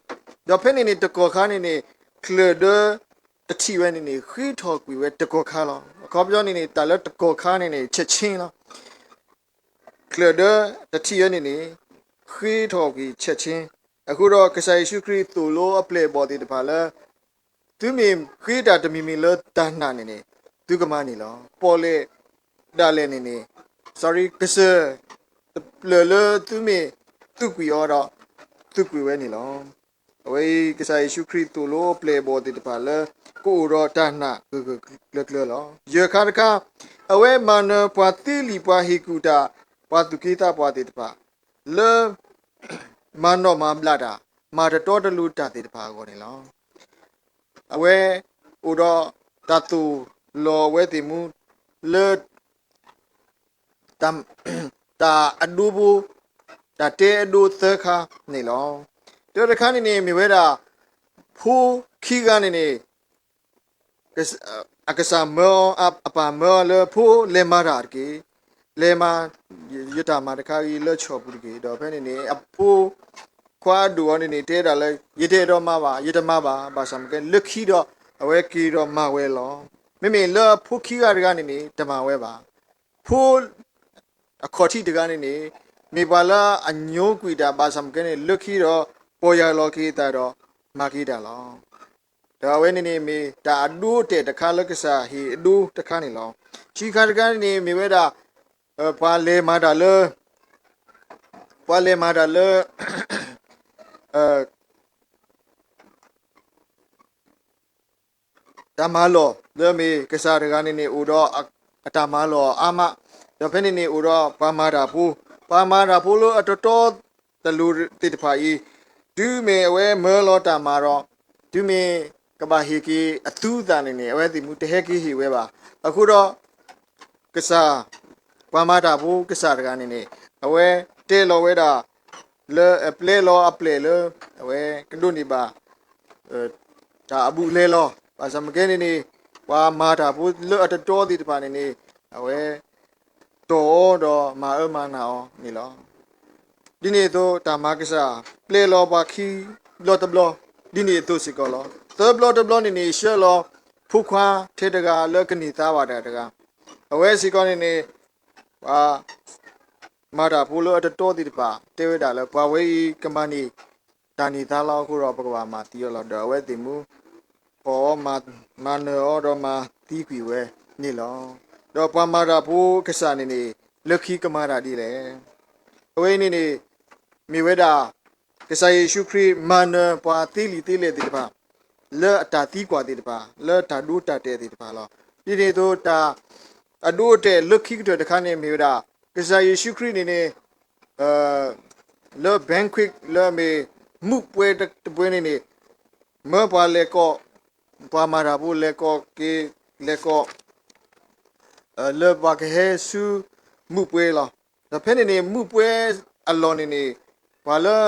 ဒီးဖဲန့ၣ်န့ၣ် တကီၢ်ခါန့ၣ်န့ၣ် ချၢၣ်ဒၢတထံၣ်ဝဲန့ၣ်န့ၣ် ဃ့ထီၣ်ကွံာ်ဝဲတကီၢ်ခါလီၤ. အခီပညီန့ၣ်န့ၣ် တၢ်လၢတကီၢ်ခါန့ၣ်န့ၣ် ချက်ချင်းလီၤ. ချၢၣ်ဒၢတထံၣ်ဝဲန့ၣ်န့ၣ် ဃ့ထီၣ်ကွံာ် ချက်ချင်း. အဃိဒီး ကစၢ်ယ့ၣ်ၡူးခရံာ်သိၣ်လိအပျဲၢ်အဘီၣ်သ့ၣ်တဖၣ်လၢ သုမ့ၢ်ဃ့တၢ်တမံၤမံၤလၢတၢ်နာ်န့ၣ်န့ၣ် သုကမၤန့ၢ်လီၤ. ပီၣ်လဲၣ်ဒၣ်လဲာ်န့ၣ်န့ၣ်, sorry, ကစၢၢ်တဖျၢၣ်လၢသုမ့ၢ်သူၣ်ကွံာ်အီၤဒီး သူၣ်ကွံာ်ဝဲန့ၣ်လီၤ. အဝဲအံၤ ကစၢ်ယ့ၣ်ၡူးခရံာ်သိၣ်လိအပျဲၢ်အဘီၣ်သ့ၣ်တဖၣ်လၢ ကအိၣ်ဒီးတၢ်နာ်ဂၢၢ်ဂၢၢ်ကျၢၤကျၢၤလီၤ. ယဲၢ်ခါတခါ, အဝဲမၤနၢၤပှၤသ့လံာ် ပှၤဟ့ၣ်ကူၣ်တၢ်, ပှၤသူၣ်က့သးပှၢ်သ့ၣ်တဖၣ် လၢ မၤနီၣ်မၤဘျးတၢ်, မၤတတီတလိၤတၢ်သ့ၣ်တဖၣ်အဂီၢ်န့ၣ်လီၤ. အဝဲအိၣ်ဒီးတၢ်သိၣ်လီၤအဝဲသ့ၣ်မူလၢ တၢ်အဒိဖိ, တၢ်တဲအဒိသၢခါန့ၣ်လီၤ. တၢတခါန့ၣ်န့ၣ် မ့ၢ်ဝဲဒၣ် ဖိခံဂၤန့ၣ်န့ၣ် အကစၢ်မၢအီၤ, အပၢ်မၢအီၤလၢ ဖိလဲၤမၤတၢ်တက့ၢ်. လဲၤမၤ, ယတၢ်မၤတခါအံၤလၢဆီၣ်ပူၤတက့ၢ်. ဒီးဖဲန့ၣ်န့ၣ် အဖိခွါအဒိၣ်အီၤန့ၣ်န့ၣ် တဲဒၣ်လၢ ယတအဲၣ်ဒိးမၤဘၣ်, ယတမၤဘၣ်, ဘၣ်ဆၣ်မ့ၢ်ကဲ လၢခံဒီး အဝဲက့ၤဒီးမၤဝဲလီၤ. မ့မ့ၢ်လၢအဖိခံဂၤတဂၤန့ၣ်န့ၣ် တမၤဝဲဘၣ်. ဖိ အခီၣ်ထံးတဂၤန့ၣ်န့ၣ် မ့ၢ်ပှၤလၢအညိကွံာ်တၢ် ဘၣ်ဆၣ်မ့ၢ်ကဲန့ၣ် လၢခံဒီး ပီၢ်ယၢ်လီၤက့ၤအသးဒီး မၤက့ၤတၢ်လီၤ. ဒီးအဝဲန့ၣ်န့ၣ် မ့ၢ်တၢ်အဒိအတဲာ်တခါလၢကစၢ်ဟ့ၣ်အဒိတခါန့ၣ်လီၤ. ခံခါတခါန့ၣ်န့ၣ် မ့ၢ်ဝဲဒၣ် ပှၤလဲၤမၤတၢ်လၢ ပှၤလဲၤမၤတၢ်လၢ တၢ်မၤလီၢ်လၢမ့ၢ်ကစၢ်တဂၤန့ၣ်န့ၣ် အိၣ်ဒီးအတၢ်မၤလီၢ်အါမး, ဒီးဖဲန့ၣ်န့ၣ်အိၣ်ဒီးပှၤမၤတၢ်ဖိ, ပှၤမၤတၢ်ဖိလၢအတတီတလိၤသ့ၣ်တဖၣ်အံၤ, တုၤမ့ၢ်အဝဲမၢလီၤတၢ်မၤဒီး, တုၤမ့ၢ်ကဘၣ်ဟ့ၣ်က့ၤအသူအသၣ်န့ၣ်န့ၣ် အဝဲသ့ၣ်မူတဟဲက့ၤဟ့ၣ်ဝဲဘၣ်. အဃိဒီး ကစၢ်, ပှၤမၤတၢ်ဖိကစၢ်တဂၤန့ၣ်န့ၣ် အဝဲတဲလီၤဝဲဒၣ် လၢအပျဲလီၤအပျဲၢ်လၢ အဝဲကဒိးန့ၢ်ဘၣ် တၢ်အဘူးအလဲလီၤ. ဘၣ်ဆၣ်မ့ၢ်ကဲန့ၣ်န့ၣ် ပှၤမၤတၢ်ဖိလၢအတတီသ့ၣ်တဖၣ်န့ၣ်န့ၣ် အဝဲ တီၢ်အီၤဒီးမၤအၢမၤနးအီၤန့ၣ်လီၤ. ဒ်န့ၣ်အသိး တၢ်မၤကစၢ် ပျဲလီၤပှၤခံဘျီတဘျီ, ဒ်န့ၣ်အသိးစ့ၢ်ကီးလီၤ. သၢဘျီတဘျီန့ၣ်န့ၣ် ဆှၢလီၤဖိခွါထဲတဂၤလၢကန့ၢ်သါဘၣ်တၢ်တဂၤ, အဝဲစ့ၢ်ကီးန့ၣ်န့ၣ် ပှၤ မၤတၢ်ဖိလၢအတတီသ့ၣ်တဖၣ် တဲဝဲဒၣ်လၢ ပှၤဝဲအံၤကမၤန့ၢ် တၢ်န့ၢ်သါလီၤအဃိဒီး ပကဘၣ်မၤသံအီၤလီၤ. ဒီးအဝဲသ့ၣ်မူ ဖီၣ်အီၤ မၤနၢၤအီၤဒီးမၤသံကွံာ်ဝဲန့ၣ်လီၤ. ဒီးပှၤမၤတၢ်ဖိကစၢ်န့ၣ်န့ၣ် လၢခံကမၤတၢ်ဒ်လဲၣ်. အဝဲအံၤန့ၣ်န့ၣ် မ့ၢ်ဝဲဒၣ် ကစၢ်ယ့ၣ်ၡူးခရံာ်မၤနၢၤပှၤသ့လံာ်သ့လဲၢ်သ့ၣ်တဖၣ် လၢအတၢ်သံကွၢ်သ့ၣ်တဖၣ် လၢတၢ်ဒိတၢ်တဲာ်သ့ၣ်တဖၣ်လီၤ. ဒ်န့ၣ်အသိး တၢ်အဒိအတဲာ်လၢခံကတၢၢ်တခါန့ၣ်မ့ၢ်ဝဲဒၣ် ကစၢ်ယ့ၣ်ၡူးခရံာ်န့ၣ်န့ၣ် လၢ banquet လၢအမ့ၢ်မူးပွဲတပွဲန့ၣ်န့ၣ် မၢပှၤလဲၤကိး, ပှၤမၤတၢ်ဖိလဲၤကိးက့ၤ လဲၤကိး လၢပှၤကဟဲဆူမူးပွဲလီၤ. ဒီးဖဲန့ၣ်န့ၣ် မူးပွဲအလီၢ်န့ၣ်န့ၣ် ပှၤလၢ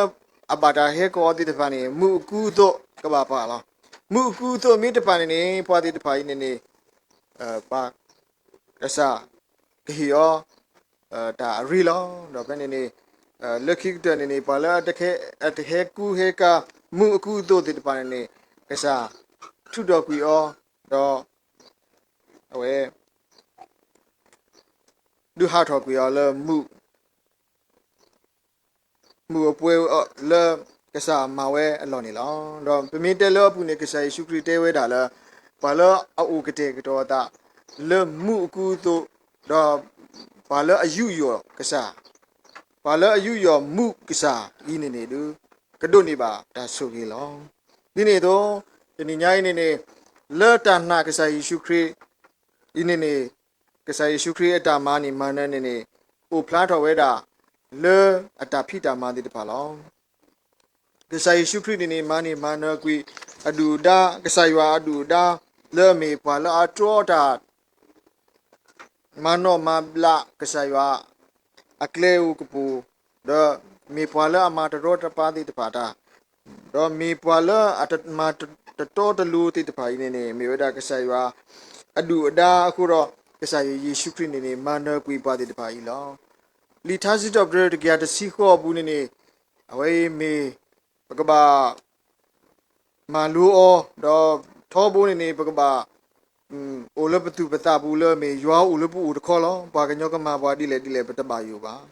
အဘၣ်တၢ်ဟဲကိးအီၤသ့ၣ်တဖၣ်န့ၣ် မူးအကူအသိးကဘၣ်ပာ်လီၤ. မူးအကူအသိးမ့ၢ်တပာ်န့ၣ်န့ၣ် ပှၤသ့ၣ်တဖၣ်အံၤန့ၣ်န့ၣ် ပှၤ ကစၢ်ကဟ့ၣ်အီၤ တၢ်အရ့လီၤ. ဒီးဖဲန့ၣ်န့ၣ် လၢခံကတၢၢ်န့ၣ်န့ၣ် ပှၤလၢအတဟဲကူဟဲကၤ မူးအကူအသိးသ့ၣ်တဖၣ်န့ၣ်န့ၣ် ကစၢ်ထုးထီၣ်ကွံာ်အီၤ ဒီး အဝဲ ဒုးဟးထီၣ်ကွံာ်အီၤလၢ မူးအပွဲလၢကစၢ်မၤဝဲအလီၢ်န့ၣ်လီၤ. ဒီးပမ့ၢ်တဲလၢအပူၤန့ၣ် ကစၢ်ယ့ၣ်ၡူးခရံာ်တဲဝဲဒၣ်လၢ ပှၤလၢအအိၣ်ကတဲာ်ကတီၤအသး လၢမူးအကူအသိး ဒီးပှၤလၢအယူးယီၣ်ကစၢ်, ပှၤလၢအယူးယီၣ်မူးကစၢ်အံၤန့ၣ်န့ၣ်ဒုး ကဒိးန့ၢ်ဘၣ်တၢ်ဆိၣ်ဂ့ၤလီၤ. ဒ်န့ၣ်အသိး တနံၤညါအံၤန့ၣ်န့ၣ် လၢတၢ်နာ်ကစၢ်ယ့ၣ်ၡူးခရံာ်အံၤန့ၣ်န့ၣ် ကစၢ်ယ့ၣ်ၡူးခရံာ်အတၢ်မၤန့ၢ်မၤနၢၤန့ၣ်န့ၣ် အိၣ်ဖျါထီၣ်ဝဲဒၣ် လၢအတၢ်ဖံးတၢ်မၤသ့ၣ်တဖၣ်လီၤ. ကစၢ်ယ့ၣ်ၡူးခရံာ်န့ၣ်န့ၣ် မၤန့ၢ်မၤနၢၤကွံာ် အဒုၣ်အဒါ, ကစၢ်ယွၤအဒုၣ်အဒါ လၢအမ့ၢ်ပှၤလၢအတြီတၢ် မၤနီၣ်မၤဘျးကစၢ်ယွၤ အကျဲဧိၤကပူၤ, ဒီးမ့ၢ်ပှၤလၢအမၤတရီတပါသ့ၣ်တဖၣ်တၢ်, ဒီးမ့ၢ်ပှၤလၢအမၤတတီတလိၤသ့ၣ်တဖၣ်အံၤန့ၣ်န့ၣ် မ့ၢ်ဝဲဒၣ်ကစၢ်ယွၤ အဒုၣ်အဒါအဃိဒီး ကစၢ်ယ့ၣ်ၡူးခရံာ်န့ၣ်န့ၣ် မၤနၢၤကွံာ်ပှၤသ့ၣ်တဖၣ်အံၤလီၤ. လံာ်ထါစံးထီၣ်ပတြၢၤတကယၤတဆံဃိးအပူၤန့ၣ်န့ၣ် အဝဲအံၤမ့ၢ် ပကဘၣ် မၤလိအီၤ, ဒီးထီဘိန့ၣ်န့ၣ် ပကဘၣ် အိၣ်လၢပသူၣ်ပသးပူၤလၢအမ့ၢ်ယွၤအိၣ်လၢပအိၣ်တခီလီၤ. ပှၤကညီကမၤပှၤဒ်လဲၣ်ဒ်လဲၣ် ပတဘၣ်ယိၣ်ဘၣ်.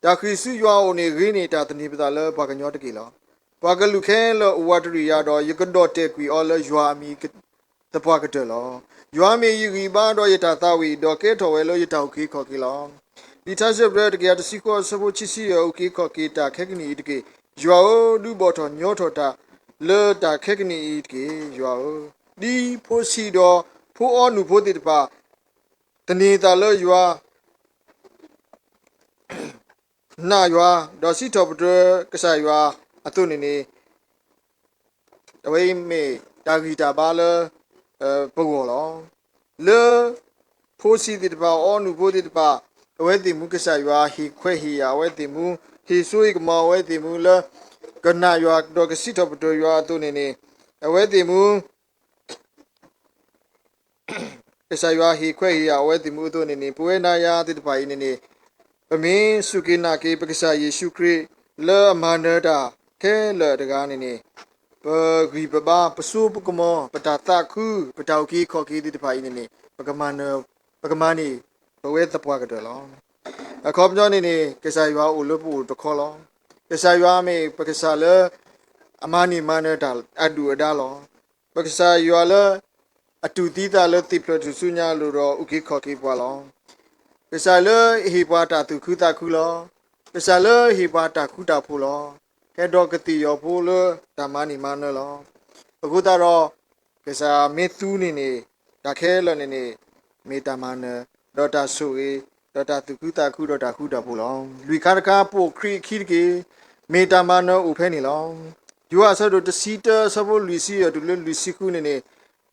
တၢ်ဃ့ၢ်ဆူယွၤအအိၣ်န့ၣ် ဂ့ၤန့ၢ်တၢ်သန့ၤပသးလၢပှၤကညီတက့ၢ်လီၤ. ပှၤကလုာ်ခဲလၢာ်အိၣ်ဝးတရံးယၤဒီး ယကဒီၣ်တဲာ်ကွံာ်အီၤလၢယွၤအမံၤ သပှၢ်ကတၢၢ်လီၤ. ယွၤမ့ၢ်ယဂံၢ်ဘါဒီးယတၢ်သးဝံၣ်, ဒီးကဲထီၣ်ဝဲလၢယတၢ်အုၣ်က့ၤခီၣ်က့ၤလီၤ. လံာ်ထါစံးထီၣ်ပတြၢၤတကယၤတဆံဃိးအဆၢဖိခံဆံယဲၢ် အုၣ်က့ၤခီၣ်က့ၤတၢ်ခဲကနံၣ်အံၤတက့ၢ်. ယွၤဧၢ, ဒုးဘီၣ်ထီၣ်ညီထီၣ်တၢ်လၢတၢ်ခဲကနံၣ်အံၤတက့ၢ်, ယွၤဧၢ. ဒ်ဖိဆံးဒီးဖိအီနုၣ်ဖိသ့ၣ်တဖၣ် သန့ၤသးလၢယွၤ နာ်ယွၤ, ဒီးစံးထီၣ်ပတြၢၤကစၢ်ယွၤအသိးန့ၣ်န့ၣ် အဝဲအံၤမ့ၢ်တၢ်ဂံၢ်တၢ်ဘါလၢ ပဂီၢ်လီၤ. လၢဖိဆံးသ့ၣ်တဖၣ် အီနုၣ်ဖိသ့ၣ်တဖၣ် အဝဲသ့ၣ်မူကစၢ်ယွၤဟ့ၣ်ခွဲးဟ့ၣ်ယာ်အဝဲသ့ၣ်မူ, ဟ့ၣ်စိဟ့ၣ်ကမီၤအဝဲသ့ၣ်မူလၢ ကနာ်ယွၤဒီးကစံးထီၣ်ပတြၢၤယွၤအသိးန့ၣ်န့ၣ် အဝဲသ့ၣ်မူ ကစၢ်ယွၤဟ့ၣ်ခွဲးဟ့ၣ်ယာ်အဝဲသ့ၣ်မူအသိးန့ၣ်န့ၣ် ပဝဲနၤယၤသ့ၣ်တဖၣ်အံၤန့ၣ်န့ၣ် ပမ့ၢ်စူၢ်က့ၤနာ်က့ၤ ပကစၢ်ယ့ၣ်ၡူးခရံာ် လၢအမၤနၢၤတၢ်ခဲလၢာ်တဂၤန့ၣ်န့ၣ် ပဂံၢ်ပဘါ ပစိပကမီၤ ပတၢ်သးခု ပတၢ်အုၣ်က့ၤခီၣ်က့ၤသ့ၣ်တဖၣ်အံၤန့ၣ်န့ၣ် ပကမၤန့ၢ် ပကမၤန့ၢ် ပဝဲသပှၢ်ကတၢၢ်လီၤ. အခီပညီန့ၣ်န့ၣ် ကစၢ်ယွၤအိၣ်လၢပအိၣ်တခီလီၤ. ကစၢ်ယွၤမ့ၢ်ပကစၢ်လၢ အမၤန့ၢ်မၤနၢၤတၢ်အဒုၣ်အဒါလီၤ. ပကစၢ်ယွၤလၢ အတူၢ်သံသးလၢသ့ၣ်ဖျၢၣ်ထူၣ်စုညါအလိၤဒီးအုၣ်က့ၤခီၣ်က့ၤပှၤလီၤ. ကစၢ်လၢဟ့ၣ်ပှၤတၢ်သူၣ်ခုသးခုလီၤ. ကစၢ်လၢဟ့ၣ်ပှၤတၢ်ဃူတၢ်ဖိးလီၤ. ဟဲဒီးကသ့ၣ်ယီၤဖိလၢတၢ်မၤန့ၢ်မၤနၢၤလီၤ. အဃိသတးဒီး ကစၢ်မ့ၢ်သူန့ၣ်န့ၣ် တၢ်ခဲလၢာ်န့ၣ်န့ၣ် မ့ၢ်တၢ်မၤနၢၤ ဒီးတၢ်ဆိၣ်ဂ့ၤ ဒီးတၢ်သူၣ်ခုသးခုဒီးတၢ်ဃူတၢ်ဖိးလီၤ. လွံၢ်ခါတခါ ပိာ်ခရံာ်အခံတက့ၢ်. မ့ၢ်တၢ်မၤနၢၤအိၣ်ဖဲန့ၣ်လီၤ. ယိၤဟၣ်အဆၢဒိၣ်တဆံတၢ အဆၢဖိလွံၢ်ဆံအတုၤလၢလွံၢ်ဆံဃုန့ၣ်န့ၣ်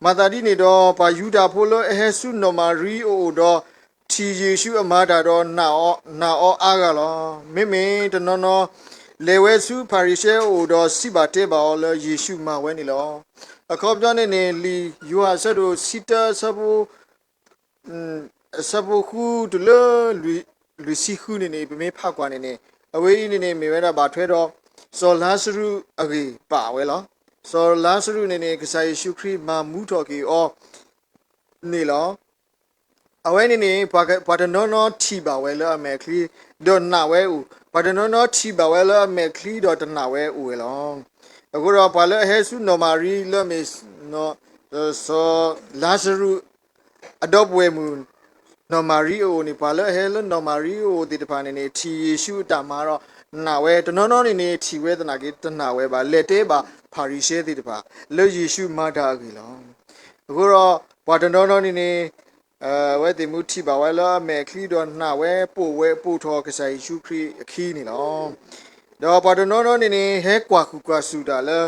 မၤသးဒ်န့ၣ်ဒီး ပှၤယူဒၤဖိလၢအဟဲဆူနီၢ်မၤရံအအိၣ်ဒီး ထံၣ်ယ့ၣ်ၡူးအမၤတၢ်ဒီး နာ်အီၤအါဂၤလီၤ. မ့မ့ၢ်တနီၤနီၤ လဲၤဝဲဆူဖၤရံၤၡဲအအိၣ်ဒီးစံးဘၣ်တဲဘၣ်အီၤလၢယ့ၣ်ၡူးမၤဝဲန့ၣ်လီၤ. အခီပညီန့ၣ်န့ၣ် လံာ်ယိၤဟၣ်အဆၢဒိၣ်တဆံတၢ အဆၢဖိ အဆၢဖိဃုတုၤလၢ လွံၢ်ဆံဃုန့ၣ်န့ၣ် ပမ့ၢ်ဖးကွၢ်န့ၣ်န့ၣ် အဝဲအံၤန့ၣ်န့ၣ် မ့ၢ်ဝဲဒၣ်ဘၣ်ထွဲဒီး စီၤလါစရူးအဂ့ၢ်ပာ်ဝဲလီၤ. စီၤလါစရူးန့ၣ်န့ၣ် ကစၢ်ယ့ၣ်ၡူးခရံာ်မၤမူထီၣ်က့ၤအီၤ န့ၣ်လီၤ. အဝဲန့ၣ်န့ၣ် ပှၤတနီၤနီၤထံၣ်ဘၣ်ဝဲလၢအမဲာ်ချံ ဒီးနာ်ဝဲအိၣ်, ပှၤတနီၤနီၤထံၣ်ဘၣ်ဝဲလၢအမဲာ်ချံဒီးတနာ်ဝဲအိၣ်ဝဲလီၤ. အဃိဒီးပှၤလၢအဟဲဆူနီၢ်မၤရံလၢမ့ၢ် စီၤလါစရူး အဒီပုၢ်ဝဲၢ်မုၣ် နီၢ်မၤရံအအိၣ်န့ၣ် ပှၤလၢအဟဲလၢနီၢ်မၤရံအအိၣ်သ့ၣ်တဖၣ်န့ၣ်န့ၣ် ထံၣ်ယ့ၣ်ၡူးအတၢ်မၤဒီးနာ်ဝဲ, တနီၤနီၤန့ၣ်န့ၣ် ထံၣ်ဝဲသနာ်က့တနာ်ဝဲဘၣ်, လဲၤတဲဘၣ်ဖၤရံၤၡဲသ့ၣ်တဖၣ် လၢယ့ၣ်ၡူးမၤတၢ်အဂ့ၢ်လီၤ. အဃိဒီး ပှၤတနီၤနီၤန့ၣ်န့ၣ် အဝဲသ့ၣ်မူထံၣ်ဘၣ်ဝဲလၢအမဲာ်ချံဒီးနာ်ဝဲ ပိာ်ဝဲ ပိာ်ထီၣ်ကစၢ်ယ့ၣ်ၡူးခရံာ်အခံန့ၣ်လီၤ. ဒီးပှၤတနီၤနီၤန့ၣ်န့ၣ် ဟဲကွၢ်ဃုာ်ကွၢ်စူၣ်တၢ်လၢ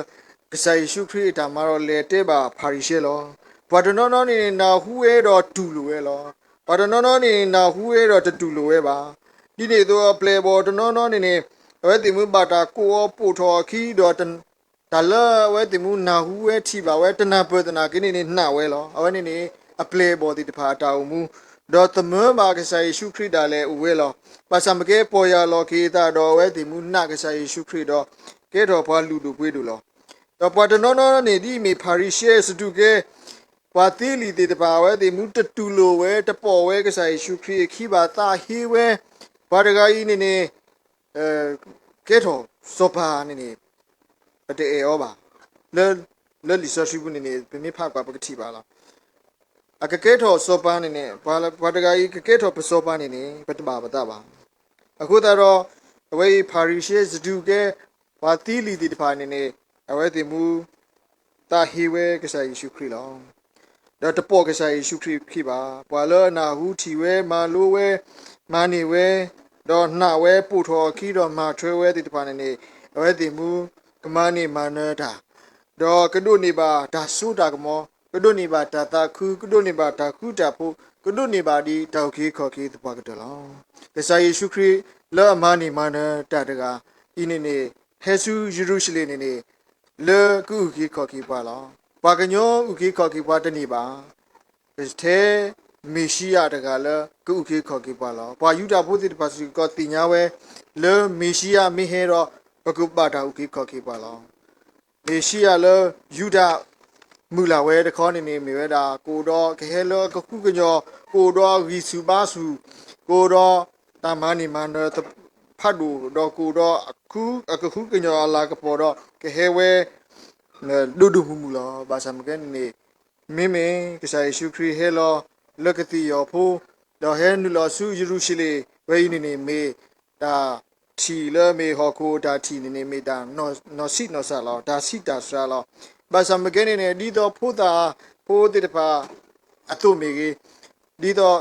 ကစၢ်ယ့ၣ်ၡူးခရံာ်အတၢ်မၤဒီးလဲၤတဲဘၣ်ဖၤရံၤၡဲလီၤ. ပှၤတနီၤနီၤန့ၣ်န့ၣ် နၢ်ဟူဝဲဒီးတူၢ်လိာ်ဝဲလီၤ. ပှၤတနီၤနီၤန့ၣ်န့ၣ် နၢ်ဟူဝဲဒီးတတူၢ်လိာ်ဝဲဘၣ်. ဒ်န့ၣ်အသိးအပျဲၢ်အဘီၣ်တနီၤနီၤန့ၣ်န့ၣ် အဝဲသ့ၣ်မူဘၣ်တၢ်ကိးအီၤပိာ်ထီၣ်အခံဒီး တၢ်လၢအဝဲသ့ၣ်မူနၢ်ဟူဝဲထံၣ်ဘၣ်ဝဲတနၢ်ပၢၢ်သနာ်က့န့ၣ်န့ၣ် နာ်ဝဲလီၤ. အဝဲန့ၣ်န့ၣ် အပျဲၢ်အဘီၣ်သ့ၣ်တဖၣ်အတၢ်အိၣ်မူ ဒီးသမၢဘၣ်ကစၢ်ယ့ၣ်ၡူးခရံာ်ဒၣ်လဲာ်အိၣ်ဝဲလီၤ. ဘၣ်ဆၣ်မ့ၢ်ကဲပီၢ်ယၢ်လီၤက့ၤအသးဒီးအဝဲသ့ၣ်မူနာ်ကစၢ်ယ့ၣ်ၡူးခရံာ်ဒီး ကဲထီၣ်ပှၤလုၢ်ဒိၣ်ပှ့ၤဒိၣ်လီၤ. ဒီးပှၤတနီၤနီၤန့ၣ် ဒ်အမ့ၢ်ဖၤရံၤၡဲ စဒူးကဲ ပှၤသ့လံာ်သ့ၣ်တဖၣ် အဝဲသ့ၣ်မူတတူၢ်လိာ်ဝဲ တပိာ်ဝဲကစၢ်ယ့ၣ်ၡူးခရံာ်အခံဘၣ် သးဟ့ဝဲ ပှၤတဂၤအံၤန့ၣ်န့ၣ် ကဲထီၣ်စီၤပၤန့ၣ်န့ၣ် ပတအဲၣ်အီၤဘၣ်. လၢလံာ်စီဆှံပူၤန့ၣ်န့ၣ် ပမ့ၢ်ဖးကွၢ်ပကထံၣ်ဘၣ်လီၤ. အကကဲထီၣ်စီၤပၤန့ၣ်န့ၣ် ပှၤတဂၤအံၤကကဲထီၣ်ပစီၤပၤန့ၣ်န့ၣ် ပတဘၣ်ပသးဘၣ်. အဃိသတးဒီး အဝဲအံၤဖၤရံၤၡဲ စဒူးကဲ ပှၤသ့လံာ်သ့ၣ်တဖၣ်န့ၣ်န့ၣ် အဝဲသ့ၣ်မူ သးဟ့ဝဲကစၢ်ယ့ၣ်ၡူးခရံာ်လီၤ. ဒီးတပိာ်ကစၢ်ယ့ၣ်ၡူးခရံာ်ခံဘၣ်. ပှၤလၢအနၢ်ဟူထံၣ်ဝဲ မၤလိဝဲ မၤန့ၢ်ဝဲ ဒီးနာ်ဝဲ ပိာ်ထီၣ်အခံဒီးမၤထွဲဝဲသ့ၣ်တဖၣ်န့ၣ်န့ၣ် အဝဲသ့ၣ်မူ ကမၤန့ၢ်မၤနၢၤတၢ် ဒီးကဒိးန့ၢ်ဘၣ်တၢ်စိတၢ်ကမီၤ, ကဒိးန့ၢ်ဘၣ်တၢ်သးခု, ကဒိးန့ၢ်ဘၣ်တၢ်ဃူတၢ်ဖိး, ကဒိးန့ၢ်ဘၣ်ဒ်တၢ်အုၣ်က့ၤခီၣ်က့ၤသပှၢ်ကတၢၢ်လီၤ. ကစၢ်ယ့ၣ်ၡူးခရံာ်လၢအမၤန့ၢ်မၤနၢၤတၢ်တဂၤအံၤန့ၣ်န့ၣ် ဟဲဆူယရူၤၡလ့ၣ်န့ၣ်န့ၣ် လၢကအုၣ်က့ၤခီၣ်က့ၤပှၤလီၤ. ပှၤကညီအုၣ်က့ၤခီၣ်က့ၤပှၤတန့ၢ်ဘၣ်. ထဲမ့ၤၡံယၤတဂၤလၢကအုၣ်က့ၤခီၣ်က့ၤပှၤလီၤ. ပှၤယူဒၤဖိသ့ၣ်တဖၣ်စ့ၢ်ကီးသ့ၣ်ညါဝဲ လၢမ့ၤၡံယၤမ့ၢ်ဟဲဒီး ပကဘၣ်တၢ်အုၣ်က့ၤခီၣ်က့ၤပှၤလီၤ. မ့ၤၡံယၤလၢယူဒၤမုၢ်လၢ်ဝဲတခီန့ၣ်န့ၣ် မ့ၢ်ဝဲဒၣ် ကအိၣ်ဒီးကဟဲလၢအကဟုကညီၤ, ကအိၣ်ဒီးအဂံၢ်ဆူၣ်ဘါဆူၣ်, ကအိၣ်ဒီးတၢ်မၤန့ၢ်မၤနၢၤဖးဒိၣ်, ဒီးကအိၣ်ဒီးအကဟုကညီၤအလၤကပီၤဒီး ကဟဲဝဲ ဒိၣ်ဒိၣ်မုၢ်မုၢ်လီၤ. ဘၣ်ဆၣ်မ့ၢ်ကဲန့ၣ်န့ၣ် မ့မ့ၢ်ကစၢ်ယ့ၣ်ၡူးခရံာ်ဟဲလီၤလၢကသ့ၣ်ယီၤဖိ, ဒီးဟဲနုာ်လီၤဆူယရူၤၡလ့ၣ်ဝဲအံၤန့ၣ်န့ၣ် မ့ၢ်တၢ်ထံၣ်လၢမ့ၢ်ဟီၣ်ခိၣ်အတၢ်ထံၣ်န့ၣ်န့ၣ် မ့ၢ်တၢ်နီၢ်ဆံးနီၢ်စှၤလီၤ, တၢ်ဆံးတၢ်စှၤလီၤ. ဘၣ်ဆၣ်မ့ၢ်ကဲန့ၣ်န့ၣ် ဒ်သိးဖိသၣ်ဖိသ့ၣ်တဖၣ်အသိးမ့ၢ်ဂ့ၤ, ဒ်သိး ဒ်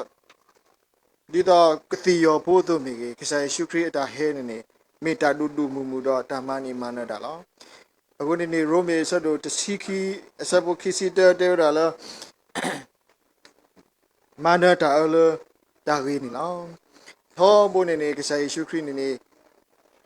သိးကသ့ၣ်ယီၤဖိအသိးမ့ၢ်ဂ့ၤ, ကစၢ်ယ့ၣ်ၡူးခရံာ်အတၢ်ဟဲန့ၣ်န့ၣ် မ့ၢ်တၢ်ဒိၣ်ဒိၣ်မုၢ်မုၢ်ဒီးတၢ်မၤန့ၢ်မၤနၢၤတၢ်လီၤ. အဃိန့ၣ်န့ၣ် ရိမ့ၤအဆၢဒိၣ်တဆံခံ အဆၢဖိခံဆံတၢတဲဝဲဒၣ်လၢ မၤနၢၤတၢ်အၢလၢတၢ်ဂ့ၤန့ၣ်လီၤ. ထီဘိန့ၣ်န့ၣ် ကစၢ်ယ့ၣ်ၡူးခရံာ်န့ၣ်န့ၣ်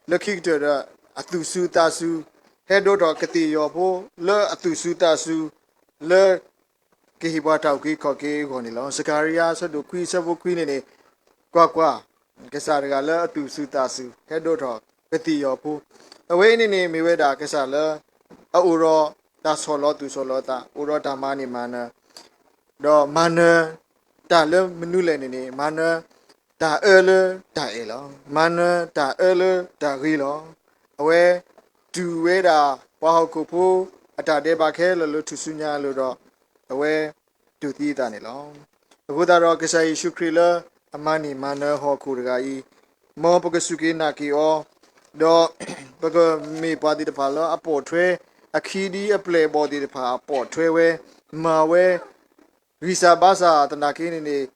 လၢခံကတၢၢ်ဒီး အသူၣ်စူၤသးစူၤ ဟဲဒိးထီၣ်ကသ့ၣ်ယီၤဖိ လၢအသူၣ်စူၤသးစူၤ လၢ ကဟ့ၣ်ပှၤတၢ်အုၣ်က့ၤခီၣ်က့ၤအဂီၢ်န့ၣ်လီၤ. စကၤရယၤ အဆၢဒိၣ်ခွံ အဆၢဖိခွံန့ၣ်န့ၣ်, ကွၢ်ကွၢ်, ကစၢ်တဂၤလၢအသူၣ်စူၤသးစူၤ ဟဲဒိးထီၣ်ကသ့ၣ်ယီၤဖိ, အဝဲအံၤန့ၣ်န့ၣ် မ့ၢ်ဝဲဒၣ်ကစၢ်လၢ အအိၣ်ဒီးတၢ်ဆီၣ်လီၤသူၣ်ဆီၣ်လီၤသး, အိၣ်ဒီးတၢ်မၤန့ၢ်မၤနၢၤ ဒီးမၤနၢၤတၢ်လၢမနုၤလဲၣ်န့ၣ်န့ၣ် မၤနၢၤတၢ်အၢလၢတၢ်အဲၣ်လီၤ. မၤနၢၤတၢ်အၢလၢတၢ်ဂ့ၤလီၤ. အဝဲတူၢ်ဝဲဒၣ် ပှၤဟီၣ်ခိၣ်ဖိအတၢ်ဒဲးဘးခဲလၢာ်လၢထူၣ်စုညါအလိၤဒီး အဝဲတူၢ်သံအသးန့ၣ်လီၤ. အဃိသတးဒီး ကစၢ်ယ့ၣ်ၡူးခရံာ်လၢအမၤန့ၢ်မၤနၢၤဟီၣ်ခိၣ်တဂၤအံၤ, မ်ပကစူၢ်က့ၤနာ်က့ၤအီၤ, ဒီး ပကမ့ၢ်ပှၤသ့ၣ်တဖၣ်လၢအပိာ်ထွဲ အခံဒ်အပျဲၢ်အဘီၣ်သ့ၣ်တဖၣ်အပိာ်ထွဲဝဲ, မၤဝဲ ဂံၢ်စၢ်ဘါစၢ်သနာ်က့န့ၣ်န့ၣ်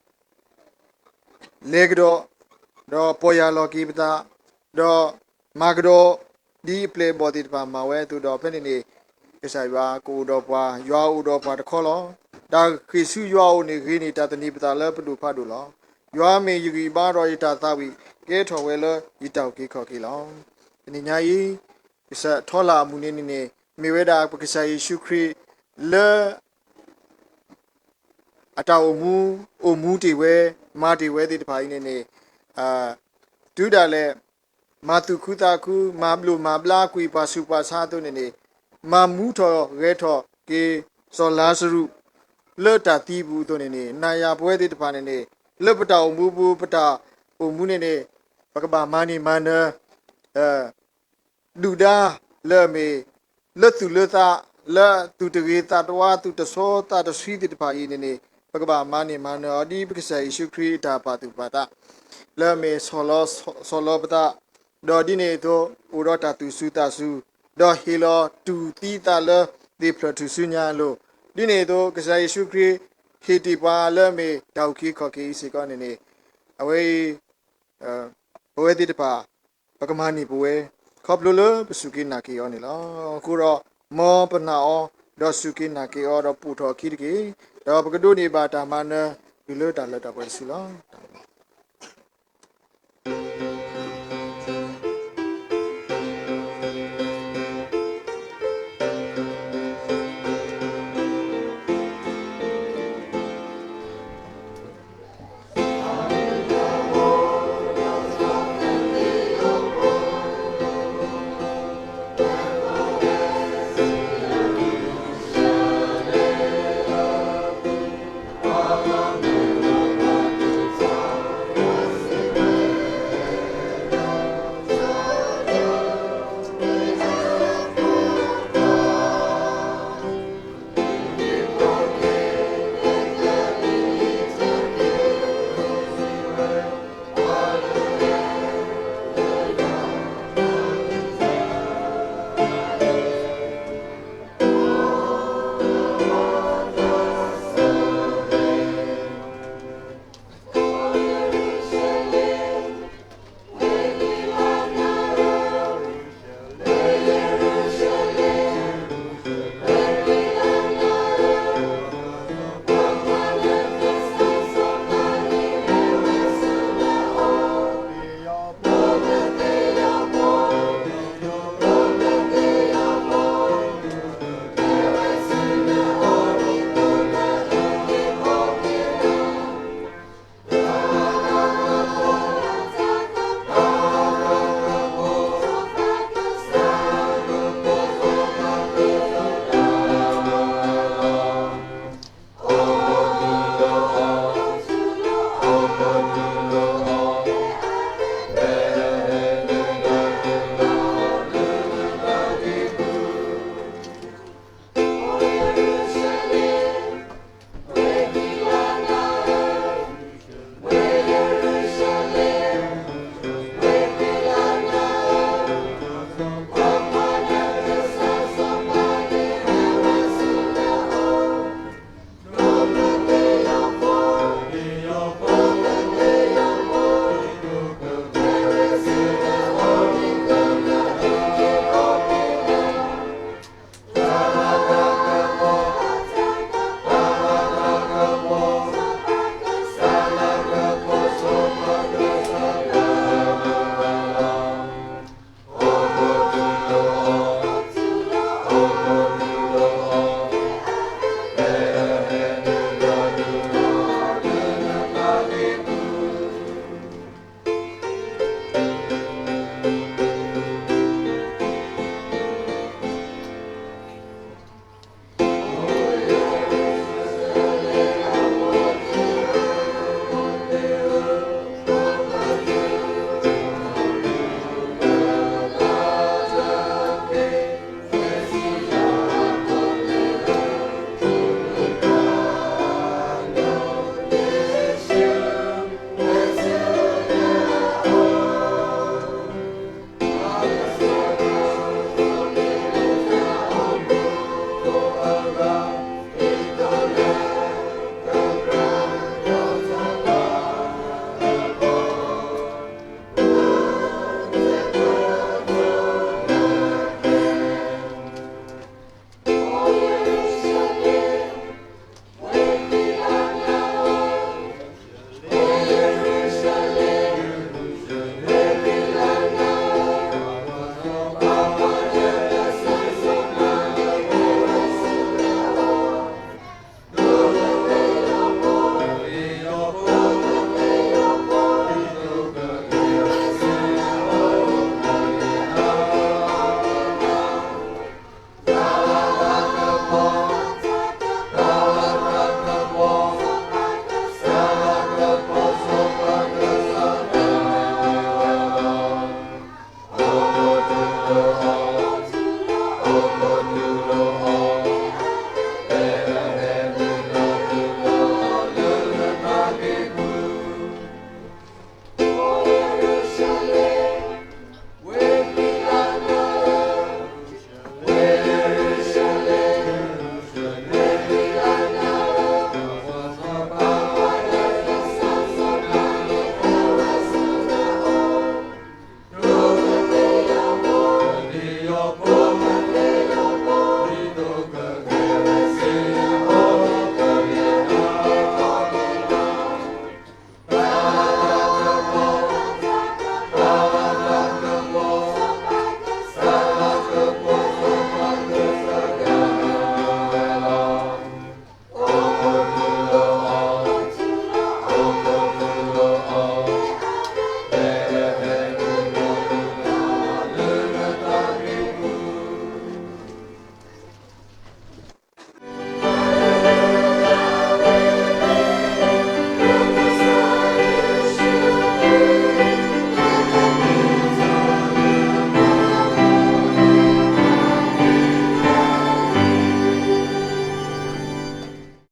လဲၤကဒီး, ဒီးပီၢ်ယၢ်လီၤက့ၤပသး, ဒီးမၤကဒီး ဒ်အပျဲၢ်အဘီၣ်သ့ၣ်တဖၣ်မၤဝဲအသိးဒီး ဖဲန့ၣ်န့ၣ် ကစၢ်ယွၤကအိၣ်ဒီးပှၤ, ယွၤအိၣ်ဒီးပှၤတခီလီၤ. တၢ်ဃ့ၢ်ဆူယွၤအအိၣ်န့ၣ် ဂ့ၤန့ၢ်တၢ်သန့ၤပသးလၢပဒိၣ်ဖးဒိၣ်လီၤ. ယွၤမ့ၢ်ယဂံၢ်ဘါဒီးယတၢ်သးဝံၣ် ကဲထီၣ်ဝဲလၢယတၢ်အုၣ်က့ၤခီၣ်က့ၤလီၤ. တနံၤညါအံၤ ကစၢ်ထီလာ်အမုၢ်နံၤန့ၣ်န့ၣ် မ့ၢ်ဝဲဒၣ်ပကစၢ်ယ့ၣ်ၡူးခရံာ်လၢ အတၢ်အိၣ်မူ, အိၣ်မူတ့ၢ်ဝဲ, မၤတ့ၢ်ဝဲသ့ၣ်တဖၣ်အံၤန့ၣ်န့ၣ်, တုၤဒၣ်လဲာ် မၤသူၣ်ခုသးခု, မၤဘျိၣ်မၤဘျါ ကွံာ်ပှၤဆူးပှၤဆါအသိးန့ၣ်န့ၣ်, မၤမူထီၣ်ဂဲၤထီၣ်က့ၤ စီၤလါစရူး လၢတၢ်သံပူၤအသိးန့ၣ်န့ၣ်, နၤယၤပဝဲသ့ၣ်တဖၣ်န့ၣ်န့ၣ်, လၢပတၢ်အိၣ်မူပူၤ ပတၢ်အိၣ်မူန့ၣ်န့ၣ်, ပကဘၣ်မၤန့ၢ်မၤနၢၤ ဒုၣ်ဒါလၢအမ့ၢ် လၢသူၣ်လၢသး, လၢသူၣ်တဂ့ၤသးတဝါ သူၣ်တဆီသးတဆှံသ့ၣ်တဖၣ်အံၤန့ၣ်န့ၣ်, ပကဘၣ်မၤန့ၢ်မၤနၢၤအီၤ ဒ်ပကစၢ်ယ့ၣ်ၡူးခရံာ်အတၢ်ပာ်သူၣ်ပာ်သး လၢအမ့ၢ်ဆီၣ်လီၤပသး, ဒီးဒ်န့ၣ်အသိး အိၣ်ဒီးတၢ်သူၣ်စူၤသးစူၤ, ဒီးဟ့ၣ်လီၤတူၢ်သံသးလၢသ့ၣ်ဖျၢၣ်ထူၣ်စုညါအလိၤ, ဒ်န့ၣ်အသိး ကစၢ်ယ့ၣ်ၡူးခရံာ်ဟ့ၣ်တ့ၢ်ပှၤလၢအမ့ၢ်တၢ်အုၣ်က့ၤခီၣ်က့ၤအံၤစ့ၢ်ကီးန့ၣ်န့ၣ်, အဝဲအံၤ ပဝဲသ့ၣ်တဖၣ် ပကမၤန့ၢ်ပဝဲ ခီဖျိလၢပစူၢ်က့ၤနာ်က့ၤအီၤန့ၣ်လီၤ. အဃိဒီး မ်ပနာ်အီၤ ဒီးစူၢ်က့ၤနာ်က့ၤအီၤ ဒီးပိာ်ထီၣ်အခံတက့ၢ်. ဒီးပကဒိးန့ၢ်ဘၣ်တၢ်မၤနၢၤ တုၤလၢတၢ်လၢတၢ်ပှဲၤတစုလီၤ.